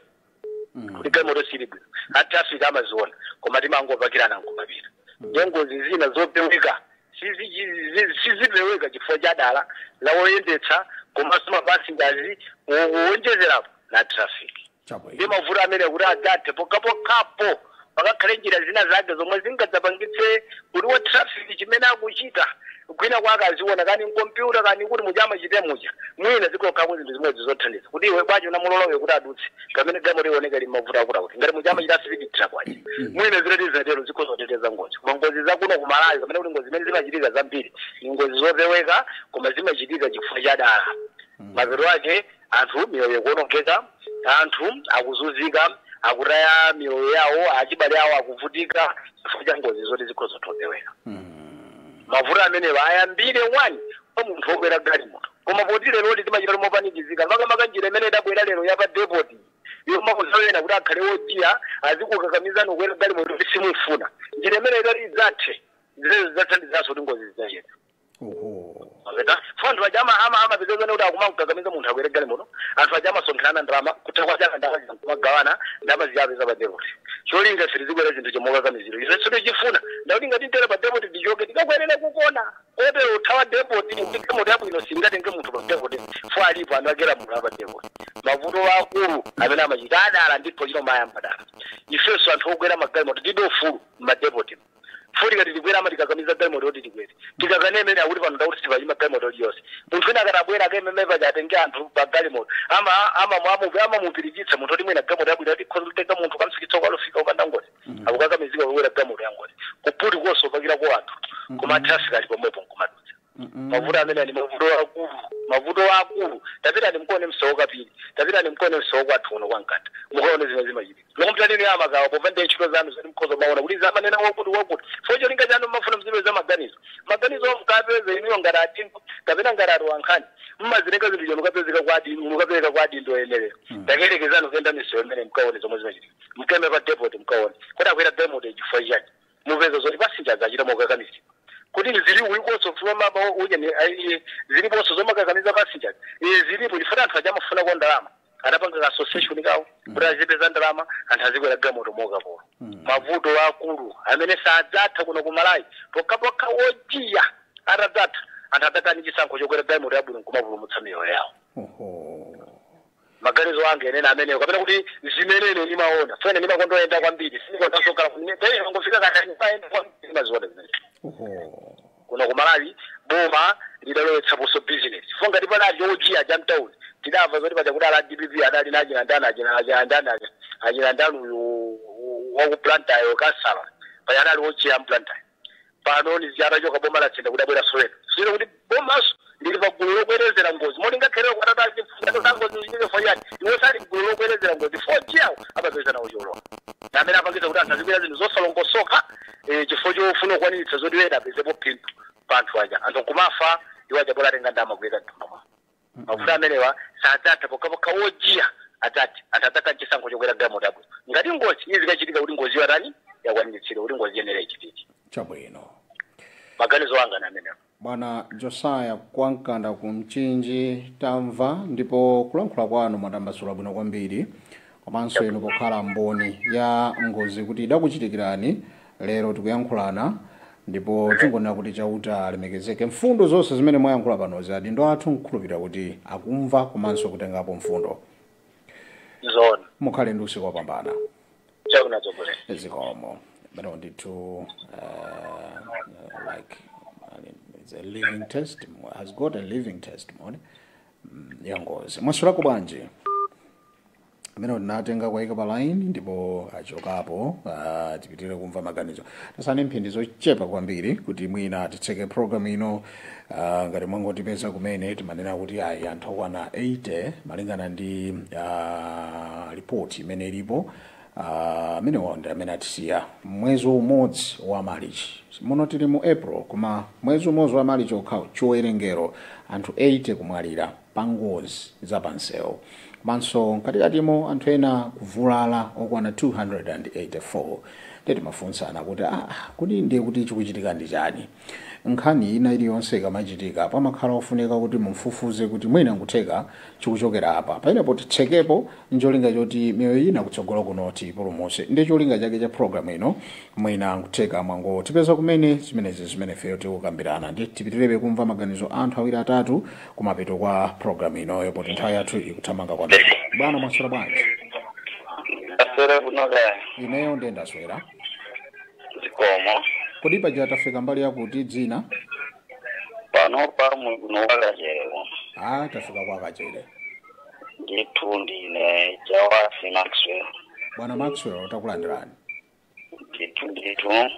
kuti galimoto sili bwino, a traffic amaziona, koma timangopakirana nkumapita. Ndiye ngozi zina zopeweka sizipeweka chifukwa cha dala la woyendetsa komanso mapasinjazi, kuwonjezerapo na traffic. Ndi mavuto amene kuti adzathe pokhapokhapo pakakhale njira zina zake zomwe zingadzapangitse kuti wa traffic chimene akuchita kwina kwake aziona kani mkompyuta kani kuti muja amachite muja, mwina zikokhapo zinthu zimodzi zothandiza kuti iwe bwacho unamulolowe kuti adutse pamene galimoto ioneka ili mavuto akuti akuti ngati muja amachita speed trap aja, mwina zileti zatero zikhozoteteza ngozi. Koma ngozi zakuno kumalawi, pamene kuti ngozi zimene zimachitika zambiri ni ngozi zopeweka, koma zimachitika chifukwa cha dala. Mapeto ake anthu miyoyo ikuonongeka, anthu akuzunzika, akutaya miyoyo yawo, achibale awo akuvutika chifukwa cha ngozi zoti zikhozotopeweka. Mavuto amenewa ayambire wani kwa munthu wokwera galimoto. Koma poti lero timachita mopanikizika, makamaka njira imene idabwera lero yapa depot iyo makuzoyena kuti akhale wojiya azikukakamizani kukwera galimoto kuti simufuna, njira imene idati idzathe, zilezo zidzathandizanso kuti ngozi zidzachita. Anthu aja amapezekana kuti akumakukakamiza munthu akwere galimoto. Anthu aja amasonkherana ndalama, kutha kwa chaka ndalama kumagawana, ndalama ziyapeza pa depot. Cholinga siri zikwera zinthu chomokakamiziro izo sitochifuna. Ndakuti ngati ntera pa depot ndichoke ndikakwerere kukona kotero uthawa depot, kuti galimoto yabwino singatenge munthu pa depot fo alipo anthu akera munthu apa depot. Mavuto akulu amene amachita adala ndipo chino mayamba dala. Ifenso anthu okwera magalimoto tilibe ufulu m'madepot. Foti kati tikwera ama tikakamiza galimoto kuti tikwere tikakaneme akuti pano ndakuti sipachima galimoto liyonse. Munthu ena akati akaimeme paja atenge anthu pa galimoto amamupirikitsa munthu oti mwina galimoto yabwino ati khoza kutenga munthu kamsikitsa kwalofika ukanda ngozi akukakamizika kukwera galimoto ya ngozi kuputi konso pakira ko anthu koma traffic ali pomwepo nkumadutsa. Mavuto amene ni mavuto akulu, mavuto akulu. Tapita ni mkone msewu kapili, tapita ni mkone msewu kwathu kuno kwankata, mukaone zimene zimachitika. Loko mtalini amagawa popanda ntchito zanu zoti mkhoza maona kuti zamanena wakuti wakuti fo cholinga chanu mafuna mzibe za maganizo maganizo mukapeze inuyo ngati atinto kapena ngati atu ankhani mmazilenga zinthu chanu mukapezeka kwa adindo mukapereka kwa adindo oyenerera. Takerekezanu kuyenda misewu imene mkaone zomwe zimachitika, mkeme pa depot mkaone kuti akwera depot chifukwa chani, mupeza zoti pasinja zachita mokakamizika kuti zili ulikonso mama uje ni ziliponso zomakakamiza passenger zilipo chifukwa anthu achamafuna kwa ndalama adapanga association kawo kuti azipeza ndalama anthu azikwera galimoto mokapola. Mavuto akulu amene sadzatha kuno kumalawi pokhapokha wojiya atadzatha anthu adzatani chisankho chokwera galimoto yabwino nkumapulumutsa miyoyo yawo. Maganizo ange ene amenewo kapena kuti zimenene nimaona fene nimakondoyenda kwambiri sinikondasoka ngofika kataenda kwambiri maziona zimene. Kuno kumalawi boma lidalowetsaponso business fo ngati panali ojiya cha mtawuni tidamva zoti paja kuti ala DPP adali nachina ndani achina ndani achina ndani uyu wakuplantayo kasala paja adali ojiya mplantayo pano ni ziyatachoka boma latsinda kuti abwera soweto sino kuti bomaso lili pagulu lokwerezera ngozi moti ngakherera kwatata ngozi zilile foyani iwo sali gulu lokwerezera ngozi fojiyawo amapeza nawo cholowa amene apangisa kuti anthu azikwera zinthu zosalongosoka chifukwa chofuna kukwaniritsa zoti wena apezepo phindu pa anthu aja anthu nkumafa iwo aja bola atenga ndalama kuyika mthumba mwawo. Mavuto amenewa sadzatha pokhapokha wojiya adzati anthu adzatha chisankho chokwera galimoto yabwino ngati ngozi izi zikachitika kuti ngozi yatani yakwaniritsidwa kuti ngozi yenera ichitike. Chabwino, maganizo anga ni amenewa. Bwana Josaya Kwankanda ku Mchinji, tamva ndipo kulankhula kwanu mwatambasula bwino kwambiri, komanso inu pokhala mboni ya ngozi kuti idakuchitikirani lero tikuyankhulana ndipo tingonena kuti Chauta alemekezeke. Mfundo zonse zimene mwayankhula panozi adindo athu nkukhulupirira kuti akumva komanso kutengapo mfundo. Zoona. Mukhale ndi usiku wopambana. Chakuno tsogolera. Zikomo. But ndithu like I mean, it's a living testimony, has got a living testimony ya ngozi. Mwaswera bwanji? Amene ndinatenga kuwayika pa line ndipo achokapo. Tipitire kumva maganizo. Tasani mphindi zochepa kwambiri kuti mwina titseke program ino. Ngati mwangotipeza kumene timanena kuti ayi anthu okwana 80 malingana ndi ripoti imene ilipo amenewa ndi amene atisiya mwezi umodzi wa Marichi. Muno tili mu April, koma mwezi umodzi wa Marichi okhawo chiwerengero anthu 80 kumwalira pa ngozi zapansewu, komanso mkatikatimo anthu ena kuvulala okwana 284. Ndiye timafunsana kuti kuti ndiye kuti chikuchitika ndi chani. Nkhani ina iliyonse ikamachitika pamakhala ofunika kuti mumfufuze kuti mwina nkutheka chikuchokera apa pamenepo titsekepo ncholinga choti miyoyo ina kutsogolo kuno tipulumutse. Ndi cholinga chake cha program ino, mwina nkutheka mwango tipeza kumene zimenezi zimene feyo tikukambirana. Ndi tipitirebe kumva maganizo anthu awiri atatu kumapeto kwa program inoyo poti nthawi yathu ikuthamanga kwambiri. Bwana mwaswera bwanji? Aswera kuno kaya. Ineyo ndiye ndaswera. Zikomo. Kodi paja tafika mbali yakuti dzina? Pano pa kuno kwakachere. Tafika kwakachere. Ndithu ndine Jawasi Maxwell. Bwana Maxwell, takulandirani. Ndithu.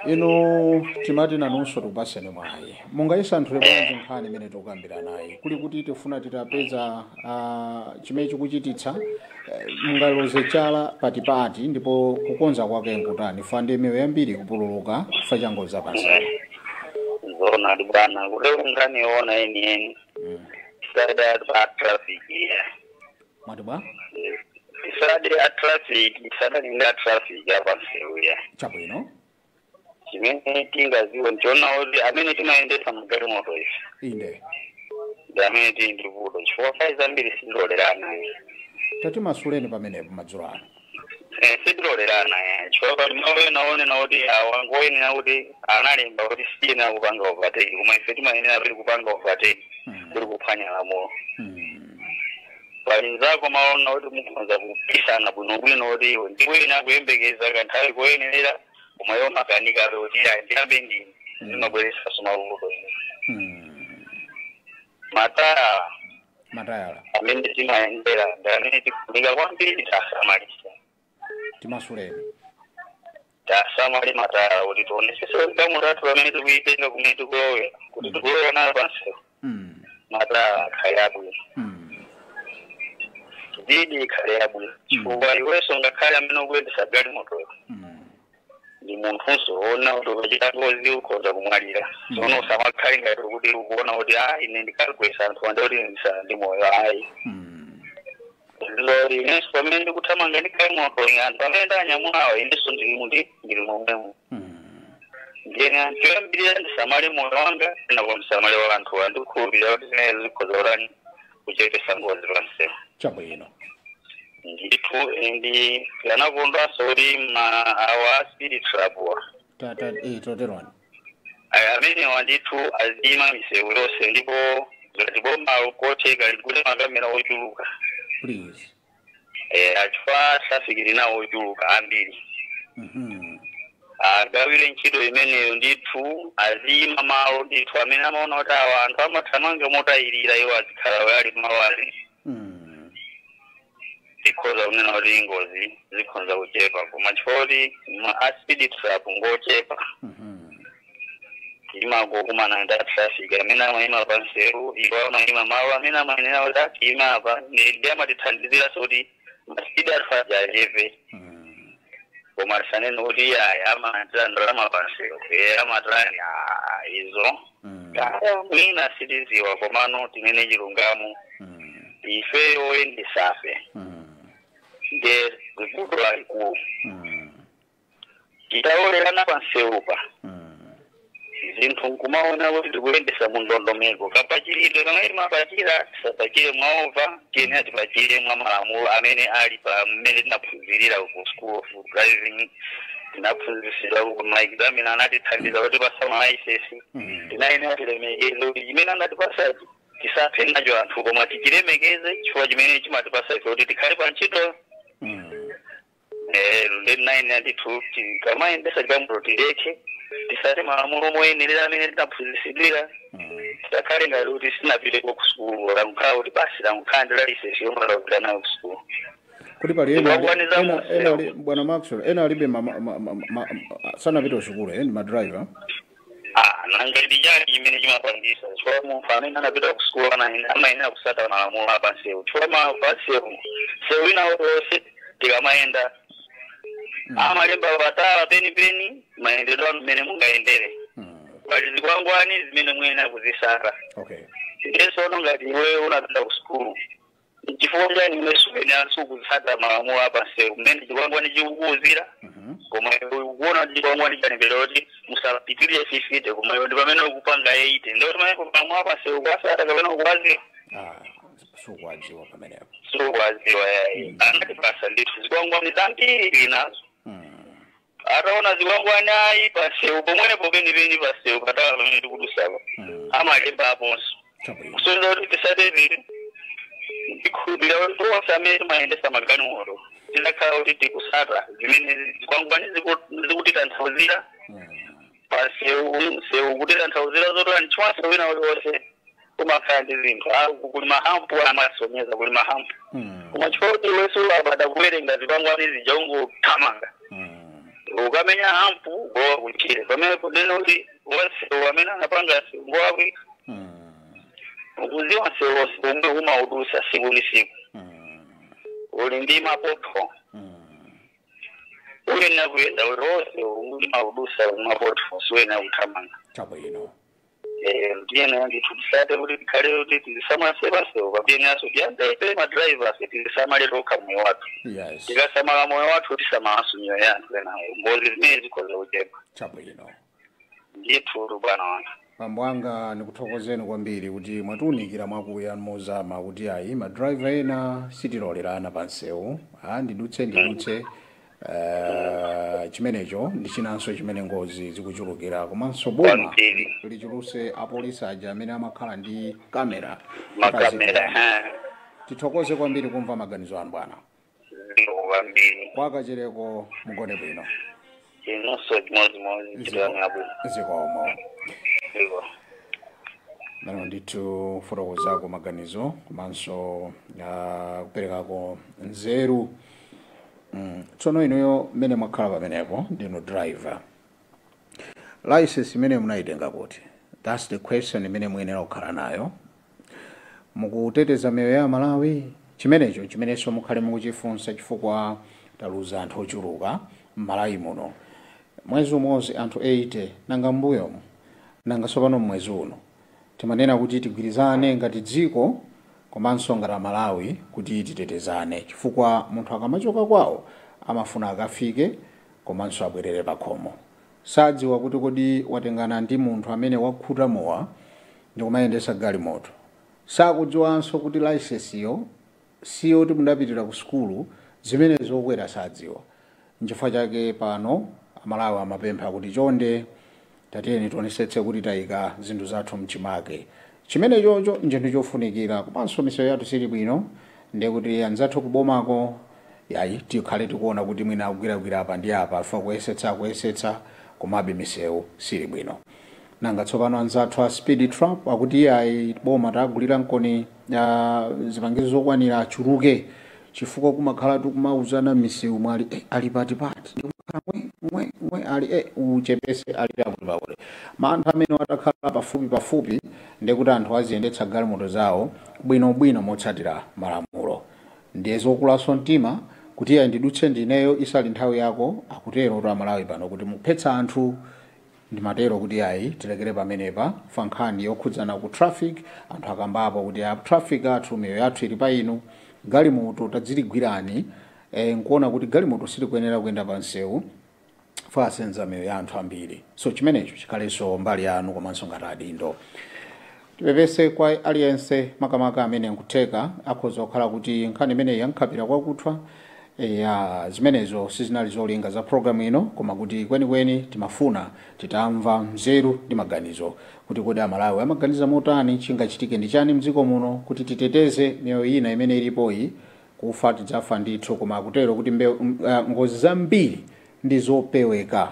Ino timati nanunso tikupaseni mwayi. Mungayisanthule bwanji nkhani imene tikukambira nayi? Kuli kuti tifuna titapeza chimene chikuchititsa mungaloze chala patipati ndipo kukonza kwake nkutani fa ndi miyoyo yambiri kupululuka chifukwa cha ngozi zapansewu. Zona bwana, kuti nkhani yoona enieni. Tisade pa traffic ya. Mwati bwa? Tisade a traffic, tisade ndi a traffic ya pansewu ya. Chabwino. Chimene tingaziwe ntiona kuti amene timayendetsa magalimoto ife. Inde. Ndi amene tili ndi vuto chifukwa nthawi zambiri sitilolerana. Tatimasuleni pamenepo madzulo ano. Sitilolerana chifukwa pali malo ena onena kuti awa ngoyenera kuti analemba kuti sitiyenera kupanga overtake koma ife timayenera pili kupanga overtake kuli kuphwanya lamulo. Pali nzako maona kuti mukhoza kupisana bwinobwino kuti iwe ndikuyenera kuyembekeza kanthawi koyenerera Koma iwo makanika kuti ndiyambe ndini, zimabweretsa mavuto. Matayala. Matayala. Amene timayendera ndi amene tikufunika kwambiri tasamalisa. Timasuleni. Tasamale matayala kuti tionesese kuti galimoto athu pamene tikuyitenga kumene tikulowera, kuti tikulowera nayo pansewu, matayala akhale abwino. Zidi ikhale yabwino, chifukwa iwenso ngakhale amene ukuyendesa galimotoyo ndi munthunso ona kuti ukachita ngozi ukhoza kumwalira. Tsono usamakhale ngati kuti ukuona kuti a ine ndikagwesa anthu ande kuti ndisala ndi moyo, ayi. Lori inenso pamene ndikuthamanga ndi galimoto, anthu amene ndanyamulawo inenso ndili momwemo. Ndiyena choyambirira ndisamale moyo wanga, kenako ndisamale wa anthu. Andikukhulupirira kuti zimene zikhoza kutani, kuchepesa ngozi pansewu. Chabwino. Ndithu, ndi anakondwanso kuti ma awa speed trap wa Ta toterwani. Amenewa ndithu azima misewu yonse, ndipo ngati boma kotheka ligule makamera ochuluka. Please. Achifukwa traffic linawo ochuluka ambiri. Agawire ntchito imeneyo ndithu, azima malo ndithu amene amaona kuti awa anthu amathamanga motayirira, iwo azikhala ali malo ali. Tikhoza kunena kuti ngozi zikhoza kuchepa, koma chifukwa kuti a speed trap ngochepa, timagokumana ndi traffic amene amayima pansewu, iwo amayima malo amene amayenera kuti atiyima apa, ndi amatithandiziraso kuti ma speed athu aja achepe. Koma tisanene kuti aya amatira ndalama pansewu, e amatani izo. Kaya mwina sitiziwa, komano tinene chilungamo, ife oyendesafe nde vuto lalikulu. Titaolerana pansewupa zinthu nkumaona kuti tikuyendesa mu ndondomeko, kapachiridwe kamene timapachira, tisapachire mwa over, tiyenera tipachire mwa malamulo amene ali pa mmene tinaphunzirira ku school of driving, tinaphunzitsidwa ku ma examiner anatithandiza kuti pasa ma license. Tinayenera tilemekeze kuti chimene anatipasachi tisaphe nacho anthu, koma tichilemekeze chifukwa chimene chimatipasa ife kuti tikhale pa ntchito. Ndi 9 ndithu, tikamayendesa chipamulo tileke, tisate malamulo moyenerera amene tinaphunzitsidwira. Tisakhale ngati kuti sitinapiteko ku sukulu, lakukhala kuti basi lakukhala ndi license yomwe lakupita nayo ku sukulu. Kuti pali ena bwana Maxwell, ena alibe sanapite kusukulu, ndi ma driver. Ah, nanga ndi chani chimene chimapangisa? Chifukwa munthu amene anapita ku sukulu amayenera kusata malamulo apansewu, chifukwa pansewu sewu ina wonse tikamayenda amalemba patala penipeni mayendedwe anu mmene mungayendere. Pali zikwangwani zimene muyenera kuzisata. Ndisono ngati iwe unapita ku sukulu, chifukwa chani iwe suyenera sukuzisata malamulo apansewu mmene chikwangwani chikukuwuzira? Koma iwe ukuona kuti chikwangwani chanembera kuti musapitirire 50, koma iwe ndi pamene ukupanga 80, ndikuti pamene malamulo apansewu kuwasata kapena ukuwaziwa? Ah, sukwadziwa pamenepo. Sukwaziwa yayi. Anatipasa ndithu zikwangwani zambiri nazo. Ataona zikwangwani ayi pasewu pomwepo penipeni pasewu patala pamene tikudusapa, amalemba aponso kusonyeza kuti tisatevere. Ndikhulupirira kuti tonse amene timayendesa magalimoto tidakhala kuti tikusata zimene zikwangwani zikutitanthauzira pasewu, sewu kutitanthauzira zotani, chifukwa sewu wina uliwonse umakhala ndi zinthu. Kuli ma hump, amasonyeza kuli ma hump. Koma chifukwa kuti iwenso ulabada kuwerenga zikwangwani zija, ungothamanga, ukamenya hump, kulowa kuntchire, pamene kunena kuti wansewu amene anapanga sewu ngowabwino. Ukuziwa nsewu omwe umaudusa siku ndi siku uli ndi ma pothole. Uyenera kuyenda uliwonse umwe umaudusa ma pothole, siuyenera kuthamanga. Ndiyena ndithu tisate kuti tikhale kuti tizisamale pasewu papiyenaso tiyambe ma drivers tizisamale tokha moyo wathu. Tikasamala moyo wathu, tisamalanso miyoyo ya anthu enawo, ngozi zimene zikhoza kuchepa. Ndithu bwana wanga. Bambo anga, ndikuthokozeni kwambiri kuti mwatiunikira mwakuya mozama kuti ayi, ma driver ena sitilolerana pansewu, ah, ndidutse ndidutse. Chimenecho ndi chinanso chimene ngozi zikuchulukira. Komanso boma lichuluse apolisi aja amene amakhala ndi kamera. Makamera. Tithokoze kwambiri kumva maganizo anu, bwana. Zikomo kwambiri. Kwakachereko, mugone bwino. Inonso chimodzimodzi, ntchito yanu yabwino. Zikomo. Ziko. Nano ndithu fotokozako maganizo komanso kuperekako nzeru. Tsono inuyo mmene mwakhala pamenepo, ndinu driver, license imene munayitenga kuti? That's the question imene muyenera kukhala nayo. Mukuteteza miyoyo ya Malawi? Chimenecho chimenenso mukhale mukuchifunsa, chifukwa taluza anthu ochuluka m'Malawi muno. Mwezi umodzi anthu 80, nanga mbuyomu, nanga tsopano mwezi uno? Timanena kuti tigwirizane ngati dziko komanso ngati Amalawi kuti titetezane, chifukwa munthu akamachoka kwawo amafuna akafike komanso abwerere pakhomo. Sadziwa kuti kodi watengana ndi munthu amene wakhuta mowa ndikumayendesa galimoto. Sakudziwanso kuti license iyo siyo kuti mudapitira ku sukulu, zimene zokwera sadziwa. Nchifukwa chake pano Amalawi amapempha kuti chonde tatiyeni tionesetse kuti tayika zinthu zathu mchimake. Chimene chocho nchinthu chofunikira. Komanso misewu yathu sili bwino, ndiye kuti anzathu kubomako yayi, tikhale tikuona kuti mwina akugwiragwira apa ndi apa, afa kuyesetsa kuyesetsa, komabe misewu sili bwino. Nanga tsopano anzathu a speed trap akuti iyayi, boma tagulira nkoni zipangizo zokwanira, achuluke, chifukwa kumakhala tikumauzana misewu mwali ali patipati, ndikumakhala mwe mwe mwe ali uchepese ali pakuti pakuti ma anthu amene atakhala pafupi pafupi, ndikuti anthu aziyendetsa galimoto zawo bwinobwino motsatira malamulo. Ndiye zokulaso mtima kuti iyayi, ndidutse ndineyo, isali nthawi yako. Akutero to Amalawi pano kuti muphetsa anthu. Ndimatero kuti ayi, tilekere pamenepa fa nkhani yokhudzana ku traffic. Anthu akambapo kuti a traffic athu, miyoyo yathu ili pa inu, galimoto tadziligwirani. Nkuona kuti galimoto silikuyenera kuyenda pa msewu fasenza miyoyo ya anthu ambiri. So chimenecho chikhalenso mbali yanu komanso ngati adindo. Tipepese kwa aliyense, makamaka amene nkutheka akhoza kukhala kuti nkhani imeneyi yankhapira kwakuthwa. Ya, zimenezo sizinali zolinga za programu ino, koma kuti kwenikweni timafuna titamva nzeru ndi maganizo kuti kodi Amalawi amaganiza motani, chingachitike ndi chani mdziko muno kuti titeteze miyoyo ina imene ilipoyi. Kufa tidzafa ndithu, koma akutero kuti ngozi zambiri ndi zopeweka.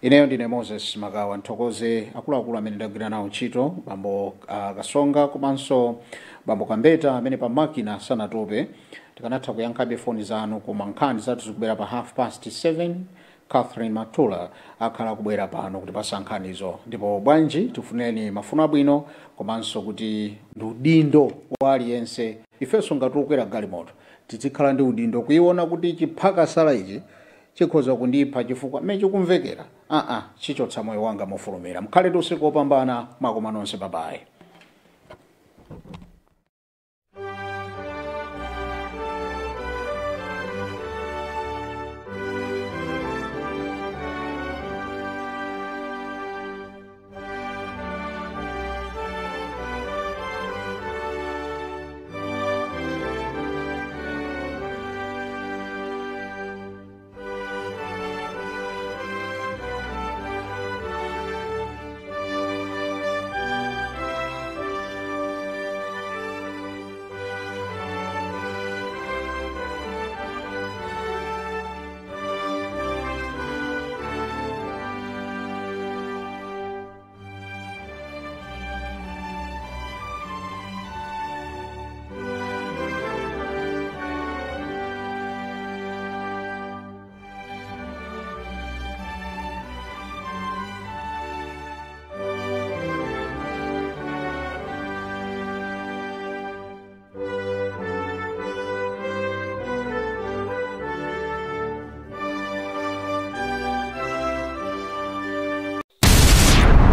Ineyo ndine Moses Makawa. Nthokoze akuluakulu amene ndagwira nawo ntchito, bambo Kasonga komanso bambo Kambeta amene pa makina sanatope. Tikanatha kuyankhabe foni zanu, koma nkhani zathu zikubwera pa 7:30. Catherine Matula akhala kubwera pano kutipasa nkhanizo. Ndipo bwanji tifuneni mafuno abwino, komanso kuti ndi udindo wa aliyense. Ifenso ngati okwera galimoto tizikhala ndi udindo kuiona kuti chiphakasala ichi chikhoza kundipha, chifukwa mmene chikumvekera aa chichotsa moyo wanga mofulumira. Mukhale ndi usiku wopambana, mwakoma nonse, bye bye.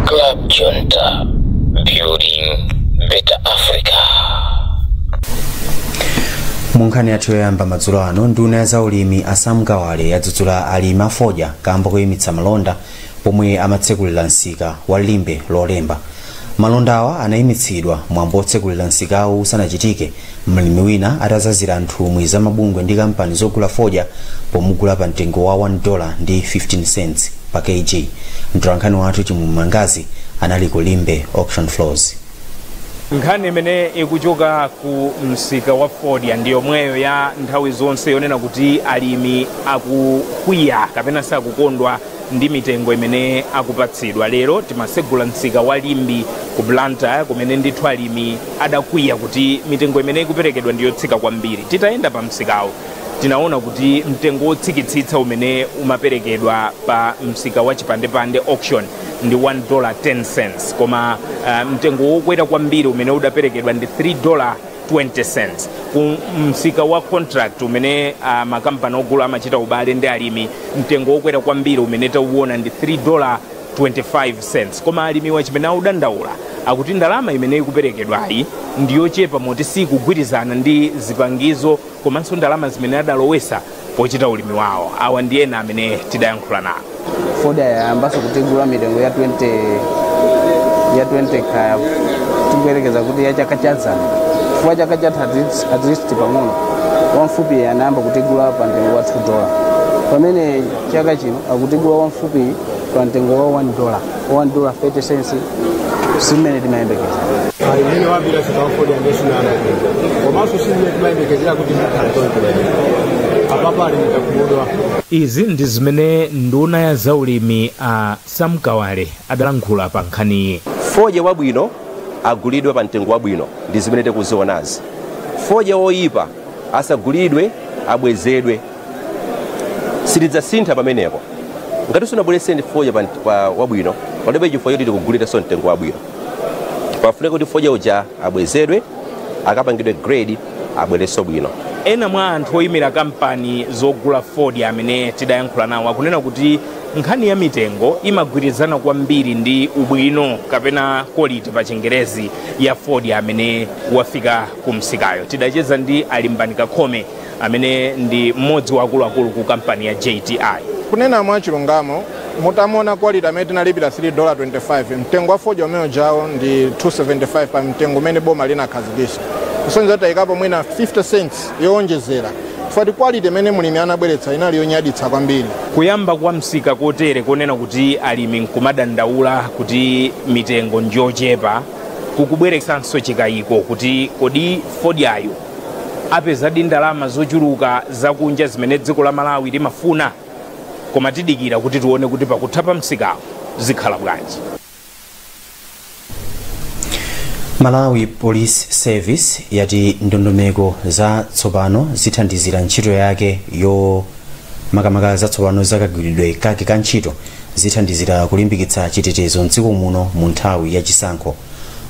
Club Junta, building better Africa. Mu nkhani yathu yoyamba madzulo ano, nduna ya zaulimi a Sam Kawale yadzudzula alimi afodya kamba koyimitsa malonda pomwe amatsekulira msika wa Limbe Lolemba. Malonda awa anayimitsidwa mwambo otsekulira msikawu usanachitike, mlimi wina atazazira nthumwi za mabungwe ndi kampani zogula fodya pomugula pa mtengo wa $1 ndi 15 cents pa kg. Mtolankhani wathu Chimumangazi anali ku Limbe auction floors. Nkhani imene ikuchoka ku msika wa fodya ndi yomweyo ya nthawi zonse yonena kuti alimi akukwiya kapena sakukondwa. ndi mitengo imene akupatsidwa. Lero timasegula msika wa Limbe ku Blantyre, kumene ndithu alimi adakwiya kuti mitengo imene ikuperekedwa ndiyotsika kwambiri. Titayenda pa msikawo tinaona kuti mtengo wotsikitsitsa umene umaperekedwa pa msika wa Chipandepande auction ndi $1.10, koma mtengo wokwera kwambiri umene udaperekedwa ndi $3.20. Ku msika wa contract umene makampani ogula amachita ubale ndi alimi, mtengo wokwera kwambiri umene tauona ndi $3.25. Koma alimiwa chimene audandaula akuti ndalama imene ikuperekedwayi ndiyochepa moti sikugwirizana ndi zipangizo komanso ndalama zimene adalowesa pochita ulimi wawo. Awa ndi ena amene tidayankhula nawo. Fodya yayambanso kutigula mitengo ya 20 kaya tikuyerekeza kuti ya chaka chadzana, chifukwa chaka chatha at least pang'ono wamfupi anayamba kutigula pa mtengo wa $2, pamene chaka chino akutigula wamfupi pa mtengo wa $1, $1.30. Simene timayembekeza imene wambira sikawafoda ndesinana, komanso simene timayembekezera kuti zikhala choncho. Apapa alimi takhumudwa. Izi ndi zimene nduna ya zaulimi a Sam Kawale adalankhula pa nkhaniyi. Fodya wabwino agulidwe pa mtengo wabwino, ndi zimene tikuzionazi. Fodya woyipa asagulidwe, abwezedwe. Sitidzasintha pamenepo. Ngati sunabweretse fodya pa wabwino, palibe chifukwa choti tikugulirenso mtengo wabwino. Pafunika kuti fodya uja abwezedwe, akapangidwe grade, abwerenso bwino. Ena mwa anthu oyimira kampani zogula fodya amene tidayankhula nawo akunena kuti nkhani ya mitengo imagwirizana kwambiri ndi ubwino kapena quality pa Chingerezi ya fodya amene wafika ku msikayo. Tidacheza ndi Alimbani Kakhome amene ndi mmodzi wa akuluakulu ku kampani ya JTI. Kunena mwa chilungamo, mutamona quality amene tinalipira $3.25, mtengo wa fodya umene ujawo ndi 275 pa mtengo umene boma linakhazikitsa, kusonyeza kuti tayikapo mwina 50 cents yowonjezera, chifukwa quality imene mulimi anabweretsa inali yonyaditsa kwambiri. Kuyamba kwa msika kotere konena kuti alimi nkumadandaula kuti mitengo njochepa kukubweretsanso chikayiko kuti kodi fodyayo apezadi ndalama zochuluka zakunja zimene dziko la Malawi limafuna? Koma tidikira kuti tione kuti pakutha pa msikawo zikhala bwanji. Malawi Police Service yati ndondomeko za tsopano zithandizira ntchito yake yo makamaka zatsopano zakagwiridwe kake ka ntchito zithandizira kulimbikitsa chitetezo mdziko muno mu nthawi ya chisankho.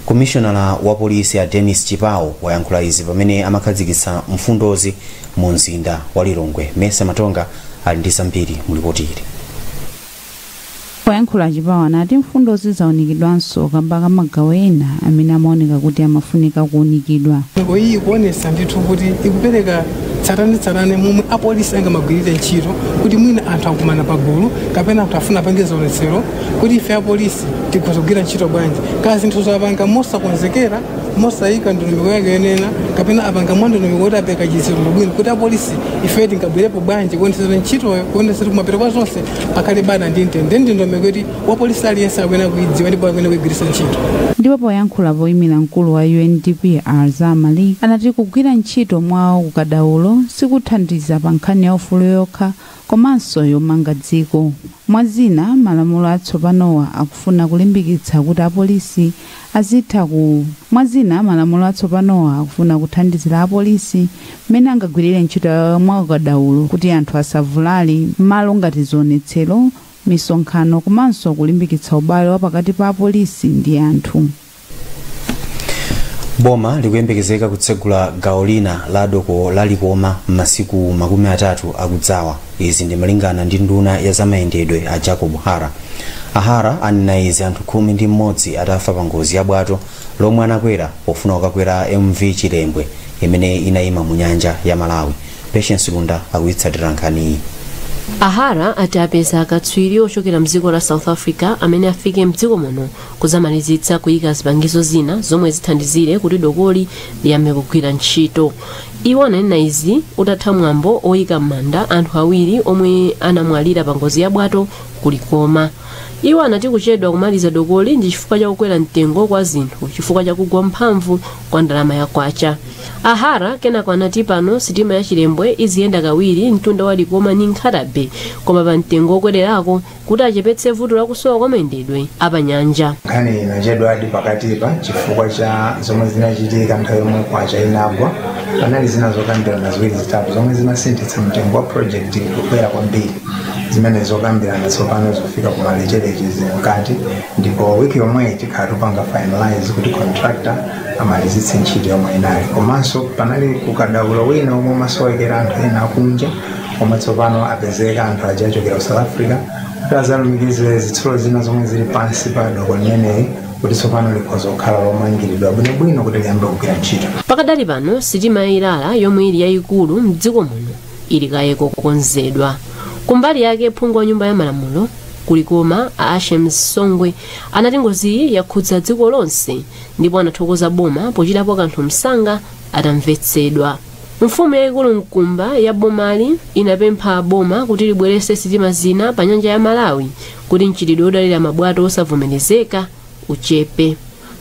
Komishonala wa polisi ya Dennis Chipao wayankhula izi pamene amakhazikitsa mfundozi mu mzinda wa Lilongwe. Mesa Matonga ali ndi zambiri mu ripoti ili. Poyankhula Chipao anati mfundozi zaunikidwanso kamba ka magawo ena amene amaoneka kuti amafunika kuunikidwa. Iyi kuonesa ndithu kuti ikupereka tsatanetsatane momwe apolisi angamagwirire ntchito, kuti mwina anthu akumana pagulu kapena anthu afuna apange zionetsero, kuti ife apolisi tikhoza kugwira ntchito bwanji, kaya zinthu zapanga mosakonzekera, mosayika ndondomeko yake yenena, kapena apanga mwa ndondomeko kuti apereka chitsanzo bwino, kuti apolisi ife tingabwerepo bwanji kuonetsera ntchitoyo, kuonetsera kumapeto kwa zonse pakhale bata ndi mtendere. Ndi ndondomeko kuti wapolisi aliyense akuyenera kuidziwa ndipo akuyenera kuigwiritsa ntchito. Ndipo poyankhula poyimira mkulu wa UNDP Arza Malik anati kugwira ntchito mwawo kukadaulo sikuthandiza pa nkhani ya ufulu yokha komanso yomanga dziko. Mwazina, malamulo atsopanowa akufuna kulimbikitsa kuti apolisi azitha ku mwazina malamulo atsopanowa akufuna kuthandizira apolisi mmene angagwirire ntchito mwa ukadaulo kuti anthu asavulale m'malo ngati zionetsero, misonkhano komanso kulimbikitsa ubale wa pakati pa apolisi ndi anthu. Boma likuyembekezeka kutsegula gawo lina la doko la Likoma m'masiku 30 akudzawa. Izi ndi malingana ndi nduna ya zamayendedwe a Jacob Hara. Ahara anena izi anthu 11 atafa pa ngozi ya bwato lomwe anakwera pofuna kukakwera MV Chilembwe imene inayima mu nyanja ya Malawi. Patience Lunda akuyitsatira nkhaniyi. Ahara ati apeza akatswiri ochokera mdziko la South Africa amene afike mdziko muno kuzamalizitsa kuyika zipangizo zina zomwe zithandizire kuti dokoli liyambe kugwira ntchito. Iwo ananena izi utatha mwambo oyika m'manda anthu awiri omwe anamwalira pa ngozi ya bwato kulikoma. Iwo anati kuchedwa kumaliza dokoli ndi chifukwa chakukwera mtengo kwa zinthu chifukwa chakugwa mphamvu kwa ndalama ya kwacha. Ahara kenako anati pano sitima ya Chilembwe iziyenda kawiri mtunda wa Likoma ndi Nkhata Bay, koma pa mtengo okwererako kuti achepetse vuto lakusowa kwa mayendedwe apanyanja. Nkhani inachedwadi pakatipa chifukwa cha zomwe zinachitika nthawi yomwe kwacha inagwa. Panali zina zokambirana ziwiri zitatu zomwe zinasinthitsa mtengo wa project kukwera kwambiri, zimene zokambirana tsopano zofika kumalechereche mkati, ndipo wiki yomwe tikhala tupanga finalize kuti contractor amalizitse ntchito yomwe inali. Komanso panali kukadaulo wina omwe umasowekera anthu ena akunja, omwe tsopano apezeka anthu aja achokera ku South Africa kuti azalumikize zitsulo zina zomwe zili pansi pa doko limeneyi kuti tsopano likhoza kukhala lomangiridwa bwinobwino kuti liyambe kugwira ntchito. Pakadali pano sitima ya Ilala yomwe ili yayikulu mdziko muno ili kaye kukonzedwa. Kumbali yake phungu wa nyumba ya malamulo kulikoma a Ashem Songwe anati ngoziyi yakhudza dziko lonse ndipo anathokoza boma pochitapo kanthu msanga atamvetsedwa. Mfumu yayikulu Mkumba ya bomali inapempha boma kuti libweretse sitima zina pa nyanja ya Malawi kuti mchitidwe wodalira mabwato osavomerezeka uchepe.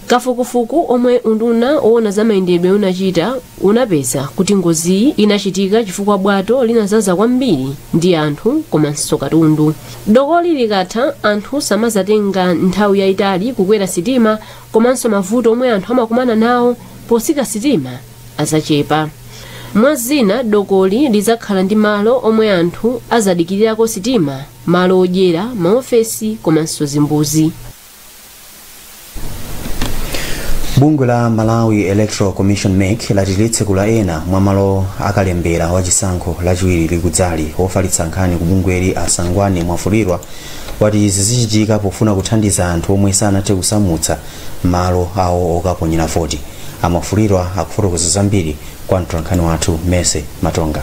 Kafukufuku omwe unduna owona za mayendedwe unachita unapeza kuti ngoziyi inachitika chifukwa bwato linazaza kwambiri ndi anthu komanso katundu. Dokoli likatha anthu samazatenga nthawi yayitali kukwera sitima, komanso mavuto omwe anthu amakumana nawo posika sitima azachepa. Mwazina dokoli lizakhala ndi malo omwe anthu azadikirirako sitima, malo odyera, maofesi komanso zimbuzi. Bungwe la Malawi Electoral Commission MEC lati litsekula ena mwa malo akalembera wachisankho lachiwiri likudzali. Wofalitsa nkhani ku bungweli Asangwani Mwafulirwa wati izi zichitika pofuna kuthandiza anthu omwe sanathe kusamutsa malo awo okaponyera voti. Amwafulirwa akufotokoza zambiri kwa mtolankhani wathu Mese Matonga.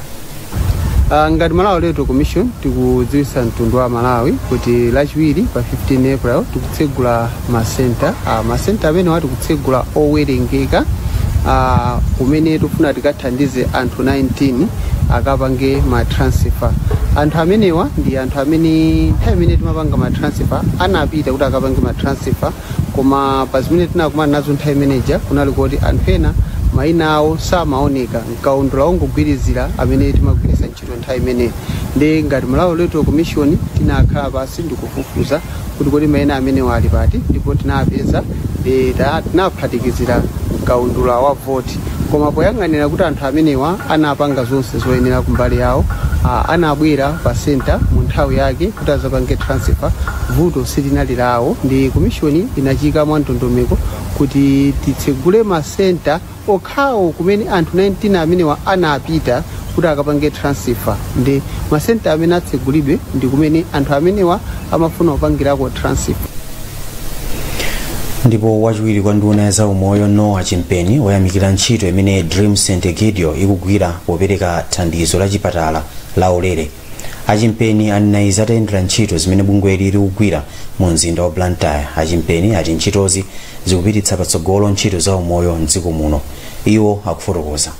Ngati Malawi Electoral Commission tikudziwitsa mtundu wa Malawi kuti lachiwiri pa 15 April tikutsegula masenta. Masenta amene tikutsegula owerengeka kumene tikufuna tikathandize anthu 19 akapange ma transfer. Anthu amenewa ndi anthu amene nthawi imene timapanga ma transfer anapita kuti akapange ma transfer, koma pa zimene tinakumana nazo nthawi imeneja kunali kuti anthu ena maina awo samaoneka mkaundula ongogwirizira amene timagwiritsa ntchito nthawi imeneyi. Ndi ngati Malawi Electoral Commission tinakhala pasi ndikufufuza kuti kodi maina amenewa ali pati, ndipo tinapeza tinaphatikizira mkaundula wa voti. Koma poyang'anira kuti anthu amenewa anapanga zonse zoyenera kumbali yawo, anabwera pa center mu nthawi yake kuti azapange transfer, vuto silinali lawo. Ndi commission inachika mwa ndondomeko kuti titsegule masenta okhawo kumene anthu 19 amenewa anapita kuti akapange transfer. Ndi masenta amene atsegulidwe ndi kumene anthu amenewa amafuna kupangirako transfer. Ndipo wachiwiri kwa nduna ya zaumoyo Noah Chimpeni wayamikira ntchito imene Dream St Egidio ikugwira popereka thandizo la chipatala la ulere. Achimpeni anena izi atayendera ntchito zimene bungweli likugwira mu mzinda wa Blantyre. Achimpeni ati ntchitozi zikupititsa patsogolo ntchito za umoyo mdziko muno. Iwo akufotokoza.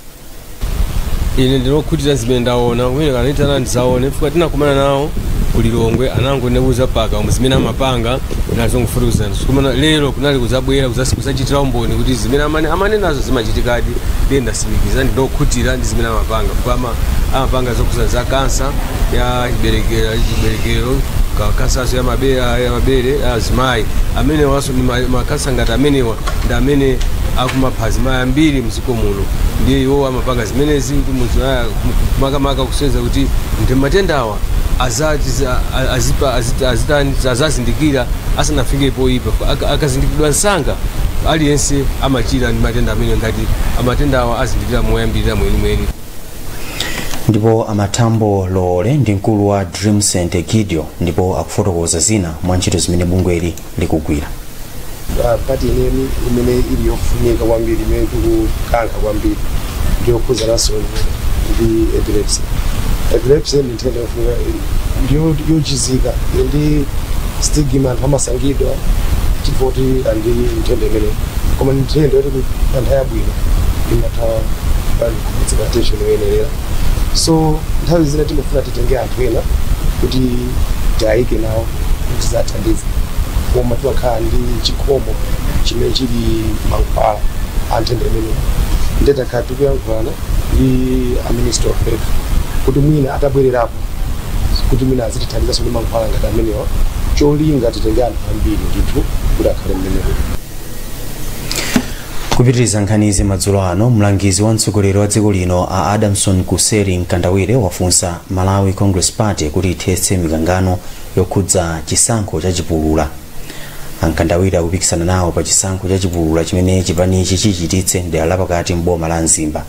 Ine ndinokhutira zimene ndaona kumene kanitana ndizaone chifukwa tinakumana nawo kulilongwe anangondiuza paka zimene amapanga nazo ngufotokozana. Kumana lero kunali kuzabwera kuzachitira umboni kuti zimene amane nazo zimachitikadi, ndiye ndasimikiza ndinokhutira ndi zimene amapanga. Chifukwa amapanga zokhuza za kansa ya chiberekero, kansaso ya mabere azimayi amene waso ndi makansa ngati amenewa ndi amene akumapha azimayi ambiri mdziko muno. Ndiye iwo amapanga zimenezi kuti makamaka kusonyeza kuti ndi matendawa azazindikira asanafike poyipa. Akazindikidwa msanga aliyense amachira ndi matenda amene ngati amatendawa azindikira moyambirira mwenimweni. Ndipo Amathambo Lowole ndi mkulu wa Dream St Egidio ndipo akufotokoza zina mwa ntchito zimene bungweli likugwira. Pati ineni imene ili yofunika kwambiri imene tikukankha kwambiri ndiyokhuzananso ndi epilepsy. Epilepsy ndi nthenda yofunika ndiyochizika ndi stigma, anthu amasangidwa chifukwa kuti ndi nthenda imene, koma ndi nthenda yoti pa nthawi yabwino imatha kupatsidwa attention yoyenerera. So nthawi zina timafuna titenge anthu ena kuti tiyayike nawo kuti tizathandize. Koma timakhala ndi chikhomo chimene chili mankhwala a nthenda imeneyi. Ndiye takhala tikuyankhulana ndi a Minister of Health kuti mwina atabwererapo kuti mwina azitithandizanso ndi mankhwala ngati amenewa, cholinga titenge anthu ambiri ndithu kuti akhale mmenewo. Kupitiriza nkhanizi madzulo ano, mlangizi wa mtsogoleri wa dziko lino a Adamson Kuseri Mkandawire wafunsa Malawi Congress Party kuti ithetse mikangano yokhudza chisankho cha chipulula. Mkandawire akupikisana nawo pa chisankho cha chipulula chimene chipanichi chichititse mdera lapakati mboma la Mzimba.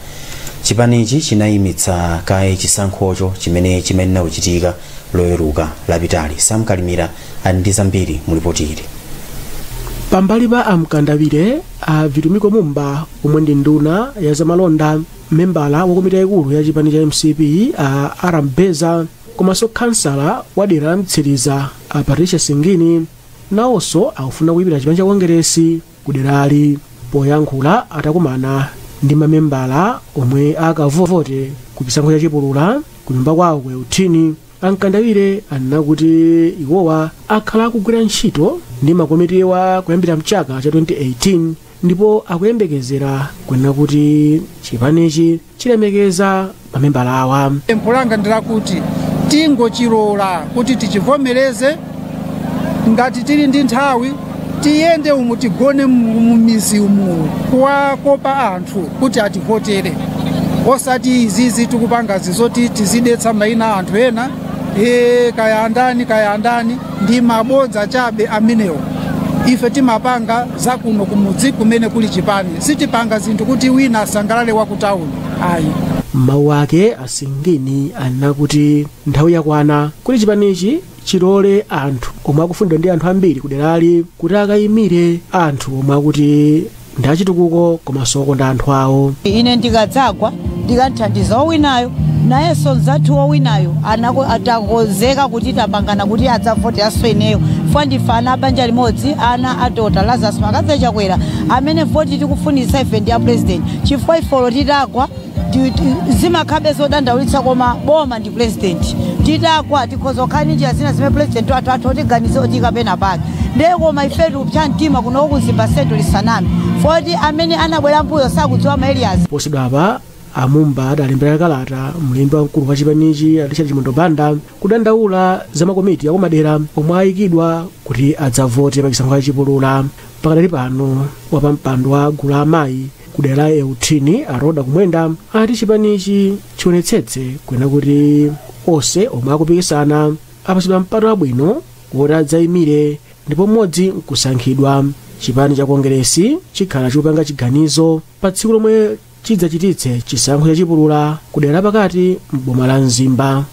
Chipanichi chinayimitsa kaye chisankhocho chimene chimayenera kuchitika Loweruka lapitali. Sam Kalimira ali ndi zambiri mu ripoti ili. Pambali pa Amkandawire, a Vitumbiko Mumba omwe ndi nduna ya zamalonda, membala wa komiti yayikulu ya chipani cha MCP a Arambeza, komanso kansala wa dera la Mtsiriza a Patricia Singini nawonso akufuna kuyimira chipani cha Kongeresi ku derali. Poyankhula atakumana ndi mamembala omwe akavote ku chisankho cha chipulula ku nyumba kwawo ku Euthini, Amkandawire anena kuti iwowa akhala akugwira ntchito ndi makomitiwa kuyambira mchaka cha 2018 ndipo akuyembekezera kunena kuti chipanichi chilemekeza mamembala awa. Pempho langa ndilakuti tingochilola kuti tichivomereze. Ngati tili ndi nthawi, tiyende umu, tigone mumizi umu kuwakopa anthu kuti ativotere, osati izizi tikupangazi zoti tizidetsa mayina anthu ena, kaya andani kaya andani, ndi mabodza chabe amenewo. Ife timapanga zakuno kumudzi kumene kuli chipani, sitipanga zinthu kuti wina asangalale wakutawuni, ayi. Mawu ake, Asingini anena kuti nthawi yakwana kuti chipanichi chilole anthu omwe akufunidwa ndi anthu ambiri kuderali kuti akayimire anthu omwe akuti ndi achitukuko komanso okonda anthu awo. Ine ndikadzagwa ndikathandiza owinayo, nayenso mzathu owinayo atakonzeka kuti tapangana kuti adzavoteranso ineyo, fwa ndife ana abanja limodzi, ana a Dr Lazarus Makadza Chakwera amene voti tikufunitsa ife ndi a president, chifukwa ifolo titagwa zimakhabe zodandaulitsa, koma boma ndi president. Titagwa tikhoza kukhala ndi njira zina zimene president wathu athu otiganize otikapena pake ndiye, koma ifetu kupsa mtima kuno ku Mzimba Central lisaname foti amene anabwera mbuyo sakudziwa ma areas. Posachedwapa Amumba adalembera kalata mlembi wamkulu wa chipanichi Richard Chimwendo Banda kudandaula za makomiti akumadera omwe ayikidwa kuti adzavote pa chisankho cha chipulula. Pakadali pano, wapampando wa gulu la amayi ku dera la Euthini Aroda Kumwenda ati chipanichi chionetsetse kwena kuti onse omwe akupikisana apatsidwa mpata wabwino woti adzayimire ndipo mmodzi nkusankhidwa. Chipani cha Kongeresi chikhala chikupanga chiganizo pa tsiku lomwe chidzachititse chisankho cha chipulula ku dera pakati m'boma la Mzimba.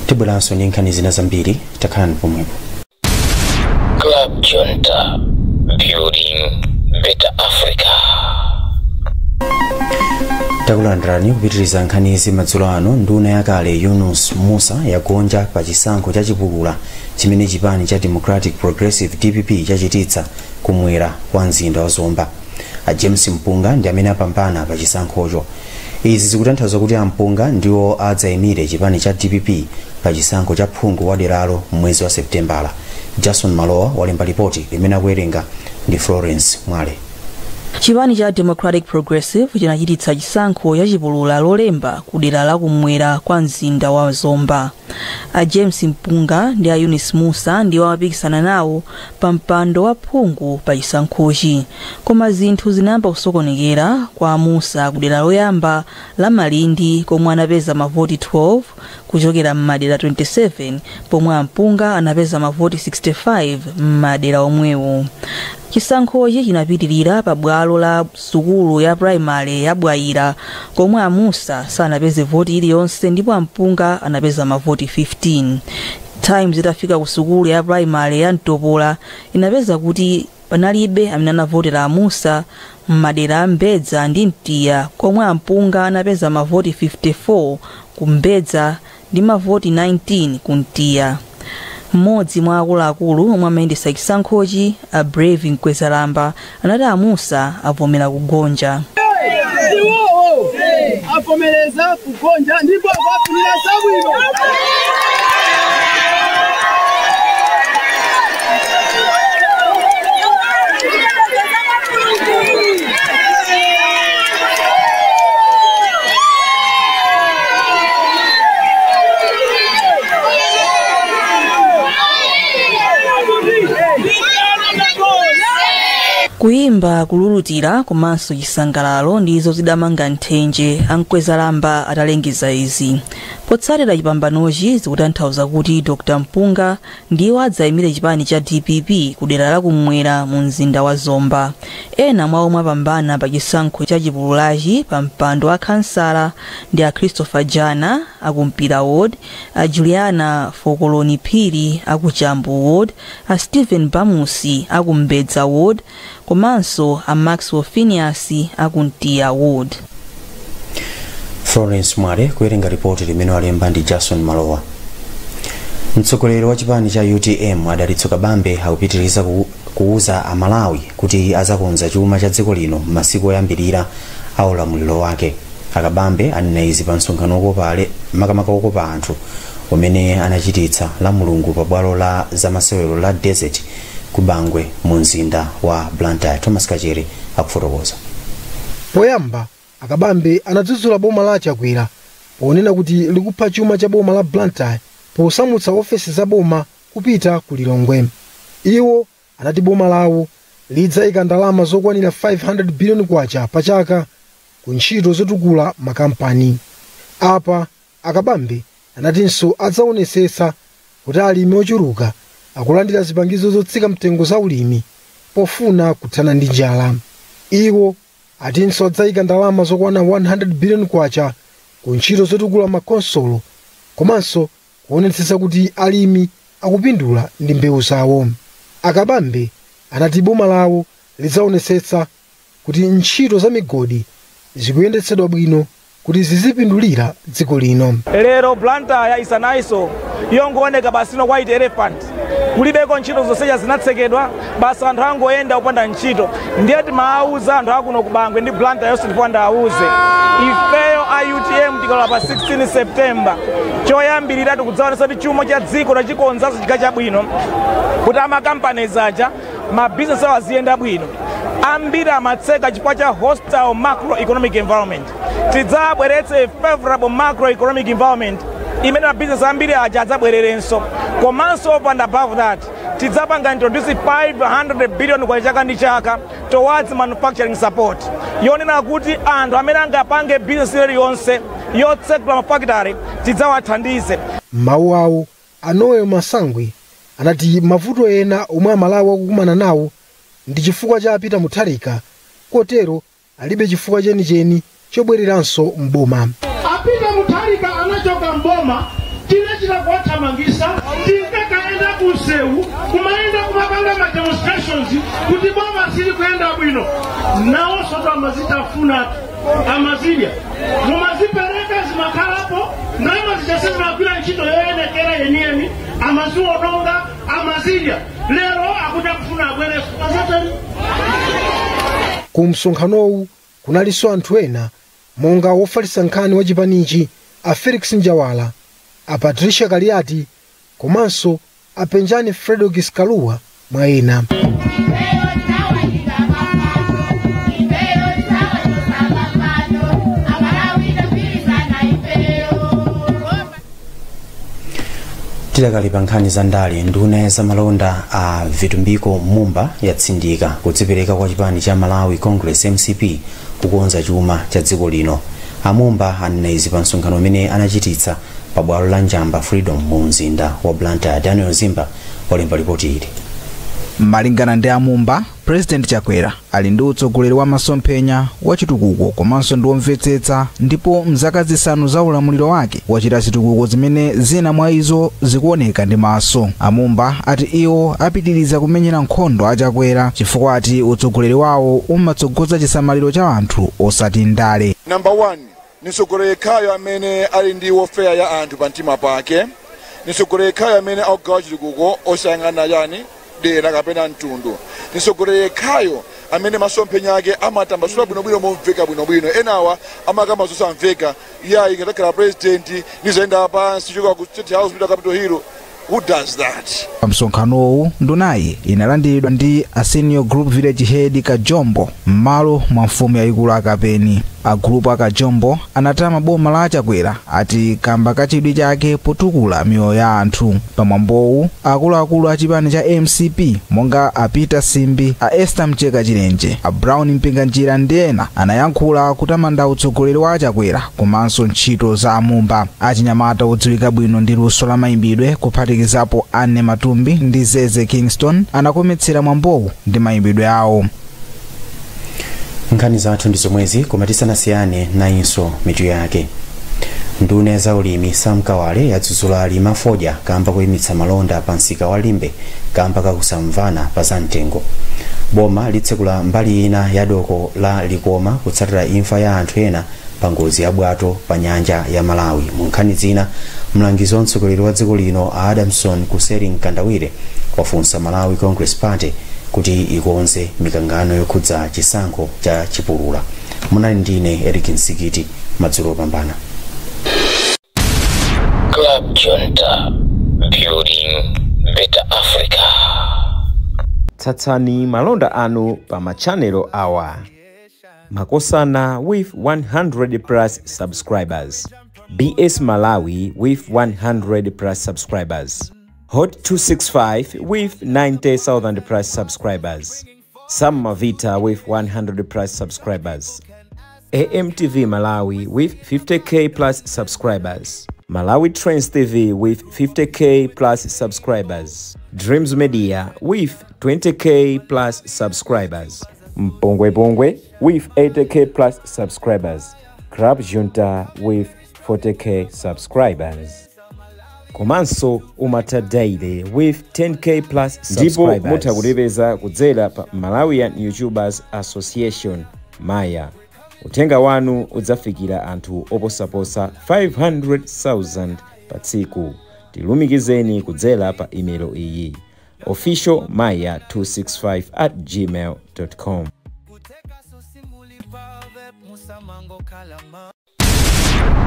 Tibweranso ndi nkhani zina zambiri, takhalani pomwepo. Club Junta, building better Africa. Takulandirani kupitiriza nkhanizi madzulo ano. Nduna yakale Yunus Musa yagonja pa chisankho cha chipulula chimene chipani cha Democratic Progressive, DPP, chachititsa kumwera kwa mzinda wa Zomba. A James Mpunga ndi amene apambana pa chisankhocho. Izi zikutanthauza kuti Ampunga ndiwo adzayimire chipani cha DPP pa chisankho cha phungu wa deralo mwezi wa Septembala. Jason Malowa walemba ripoti limene akuwerenga ndi Florence Mwale. Chipani cha Democratic Progressive chinachititsa chisankho cha chipulula Lolemba ku dera la kumwera kwa mzinda wa Zomba. A James Mpunga ndi a Yunus Musa ndiwo amapikisana nawo pa mpando wa phungu pa chisankhochi, koma zinthu zinayamba kusokonekera kwa Musa ku dera loyamba la Malindi komwe anapeza mavoti 12 kuchokera m'madera 27, pomwe Ampunga anapeza mavoti 65 m'madera omwewo. Chisankhochi chinapitirira pa bwalo la sukulu ya primary ya Bwaira komwe Amusa sanapeze voti iliyonse ndipo Ampunga anapeza mavoti 15. Times itafika ku sukulu ya primary ya Mtopola inapeza kuti panalibe amene anavotera Amusa m'madera a Mbedza ndi Mtiya, komwe Ampunga anapeza mavoti 54 ku Mbedza ndi mavoti 19 ku Mtiya. Mmodzi mwa akuluakulu omwe amayendetsa chisankhochi, a Brave Mkwezalamba, anati a Musa avomera kugonja. Iwowo avomereza kugonja ndipo akufunira zabwino. Kuyimba, kululutira komanso chisangalalo ndizo zidamanga nthenje a Mkwezalamba atalengeza izi. Potsatira chipambanochi, zikutanthauza kuti Dr Mpunga ndiwo adzayimire chipani cha DPP ku dera la kumwera mu mzinda wa Zomba. Ena mwa omwe apambana pa chisankho cha chipululachi pa mpando wa khansala ndi a Christopher Jana aku Mpira Ward, a Juliana Fokoloni Phiri aku Chambu Ward, a Stephen Bamusi aku Mbedza Ward komanso a Maxwell Phineas aku Mtiya Ward. Florence Mwale kuwerenga ripoti limene walemba ndi Jason Malowa. Mtsogoleri wa chipani cha UTM Adalitso Kabambe akupitiriza kuuza Amalawi kuti azakonza chuma cha dziko lino m'masiku oyambirira a ulamuliro wake. Akabambe anena izi pa msonkhano wokopa makamaka wokopa anthu umene anachititsa la Mulungu pa bwalo la zamasewero la Desert ku Bangwe mu mzinda wa Blantyre. Thomas Kachere akufotokoza. Poyamba Akabambe anadzudzula boma la Chakwera ponena kuti likupha chuma cha boma la Blantyre posamutsa ofesi za boma kupita ku Lilongwe. Iwo anati boma lawo lidzayika ndalama zokwanira 500 billion kwacha pachaka ku ntchito zotukula makampani. Apa Akabambe anatinso adzaonetsetsa kuti alimi ochuluka akulandira zipangizo zotsika mtengo za ulimi pofuna kuthana ndi njala. Iwo atinso adzayika ndalama zokwana 100 billion kwacha ku ntchito zotukula makonsolo komanso kuonetsetsa kuti alimi akupindula ndi mbewu zawo. Akabambe anati boma lawo lidzaonetsetsa kuti ntchito za migodi zikuyendetsedwa bwino kuti zizipindulira dziko lino. Lero Blantyre isanaiso yongooneka basi no white elephant, kulibeko ntchito zonseja zinatsekedwa basi, anthu angoyenda opanda ntchito. Ndiye timawauza anthu akuno ku Bangwe ndi Blantyre yonse, ndipo ndawauze ifeyo a UTM tikalowa pa 16 September, choyambirira tikudzaonetsa kuti chuma cha dziko tachikonzanso chikhala chabwino, kuti amakampanies aja mabizinesi awo aziyenda bwino. Ambiri amatseka chifukwa cha hostile macroeconomic environment. Tidzabweretse favorable macroeconomic environment imene mabizinesi ambiri aja adzabwererenso. Komanso over and above that, tidzapanga introduce 500 billion kwa chaka ndi chaka towards manufacturing support, yonena kuti anthu amene angapange business iliyonse yotsekula mafakitare tidzawathandize. Mawu awo, a Noel Masangwi anati mavuto ena omwe Amalawi akukumana nawo ndi chifukwa cha Peter Mutharika, kotero alibe chifukwa chenicheni chobwereranso mboma. A Peter Mutharika anachoka mboma, tinachita kuwathamangisa, tinkakaenda kunsewu kumayenda kumapanga ma demonstrations kuti boma sili kuyenda bwino. Nawonso amazitafuna, amazidya, mumazipereka zimakhalapo, ndalama zichase zimagwira ntchito yoyenekera yeniyeni, amaziwononga, amazidya. Lero akuti akufuna abwereso azatani. Ku msonkhanowu kunalinso anthu ena monga wofalitsa nkhani wa chipanichi a Felix Njawala, a Patricia Kaliati komanso a Penjani Fredokis Kaluwa mwa ena. Tidakali pa nkhani za ndale, nduna ya zamalonda a Vitumbiko Mumba yatsindika kudzipereka kwa chipani cha Malawi Congress MCP kukonza chuma cha dziko lino. Amumba anena izi pa msonkhano umene anachititsa pa bwalo la Njamba Freedom mu mzinda wa Blantyre. Daniel Zimba walemba ripoti ili. Malingana ndi Amumba, President Chakwera ali ndi utsogoleri wa masomphenya wa chitukuko komanso ndi womvetsetsa, ndipo mzaka 5 za ulamuliro wake wachita zitukuko zimene zina mwa izo zikuoneka ndi maso. Amumba ati iwo apitiriza kumenyera nkhondo a Chakwera chifukwa ati utsogoleri wawo umatsogoza chisamaliro cha anthu osati ndale. Number 1, ni mtsogoleri yekhayo amene ali ndi welfare ya anthu pa mtima pake. Mtsogoleri yekhayo amene akugawa chitukuko osayang'ana yani dera kapena mtundu. Mtsogoleri yekhayo amene masomphenya ake amatambasula bwinobwino momveka bwinobwino. Enawa amakamba zosamveka, iyayi ngatakhala president nizayenda pansi choka ku State House kupita Capitol Hill. Who does that? Pa msonkhanowu ndunayi inalandiridwa ndi a senior group village head Kajombo m'malo mwa mfumu yayikulu Akapeni. A gulupu Akajombo anatama boma la Chakwera ati kamba kachidwi chake potukula miyoyo ya anthu. Pamwambowu akuluakulu a chipani cha MCP monga a Peter Simbi, a Esther Mcheka Chilenje, a Brown Mpinganjira ndi ena anayankhula kutamanda utsogoleri wa Chakwera komanso ntchito za Amumba. Achinyamata odziwika bwino ndi luso la mayimbidwe kuphatikizapo Anne Matumbi ndi Zeze Kingston anakometsera mwambowu ndi mayimbidwe awo. Nkhani zathu ndi zomwezi, koma tisanasiyane nayinso mitu yake. Nduna ya zaulimi Sam Kawale yadzudzula alimi afodya kamba kuyimitsa malonda pa msika wa Limbe kamba kakusamvana pa za mtengo. Boma litsekula mbali ina ya doko la Likoma kutsatira imfa ya anthu ena pa ngozi ya bwato pa nyanja ya Malawi. Mu nkhani zina, mlangizi wa mtsogoleri wa dziko lino a Adamson Kuseri Mkandawire wafunsa Malawi Congress Party kuti ikonze mikangano yokhudza chisankho cha chipulula. Munali ndine Eric Nsikiti, madzulo opambana. Club Junta, building better Africa. Tsatsani malonda anu pa machanelo awa: Makosana with 100 plus subscribers, BS Malawi with 100 plus subscribers, Hot 265 with 90,000 plus subscribers, Sam Mavita with 100 plus subscribers, AMTV Malawi with 50K plus subscribers, Malawi Trends TV with 50K plus subscribers, Dreams Media with 20K plus subscribers, Mpongwe Pongwe with 80K plus subscribers, Club Junta with 40K subscribers, komanso Umata Daily with 10K plus Ndipo subscribers. Mutha kutipeza kudzera pa Malawian YouTubers Association, Maya. Uthenga wanu udzafikira anthu oposaposa 500,000 pa tsiku. Tilumikizeni kudzera pa email iyi: officialmaya265@gmail.com.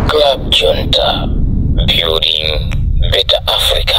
Club Junta, building better Africa.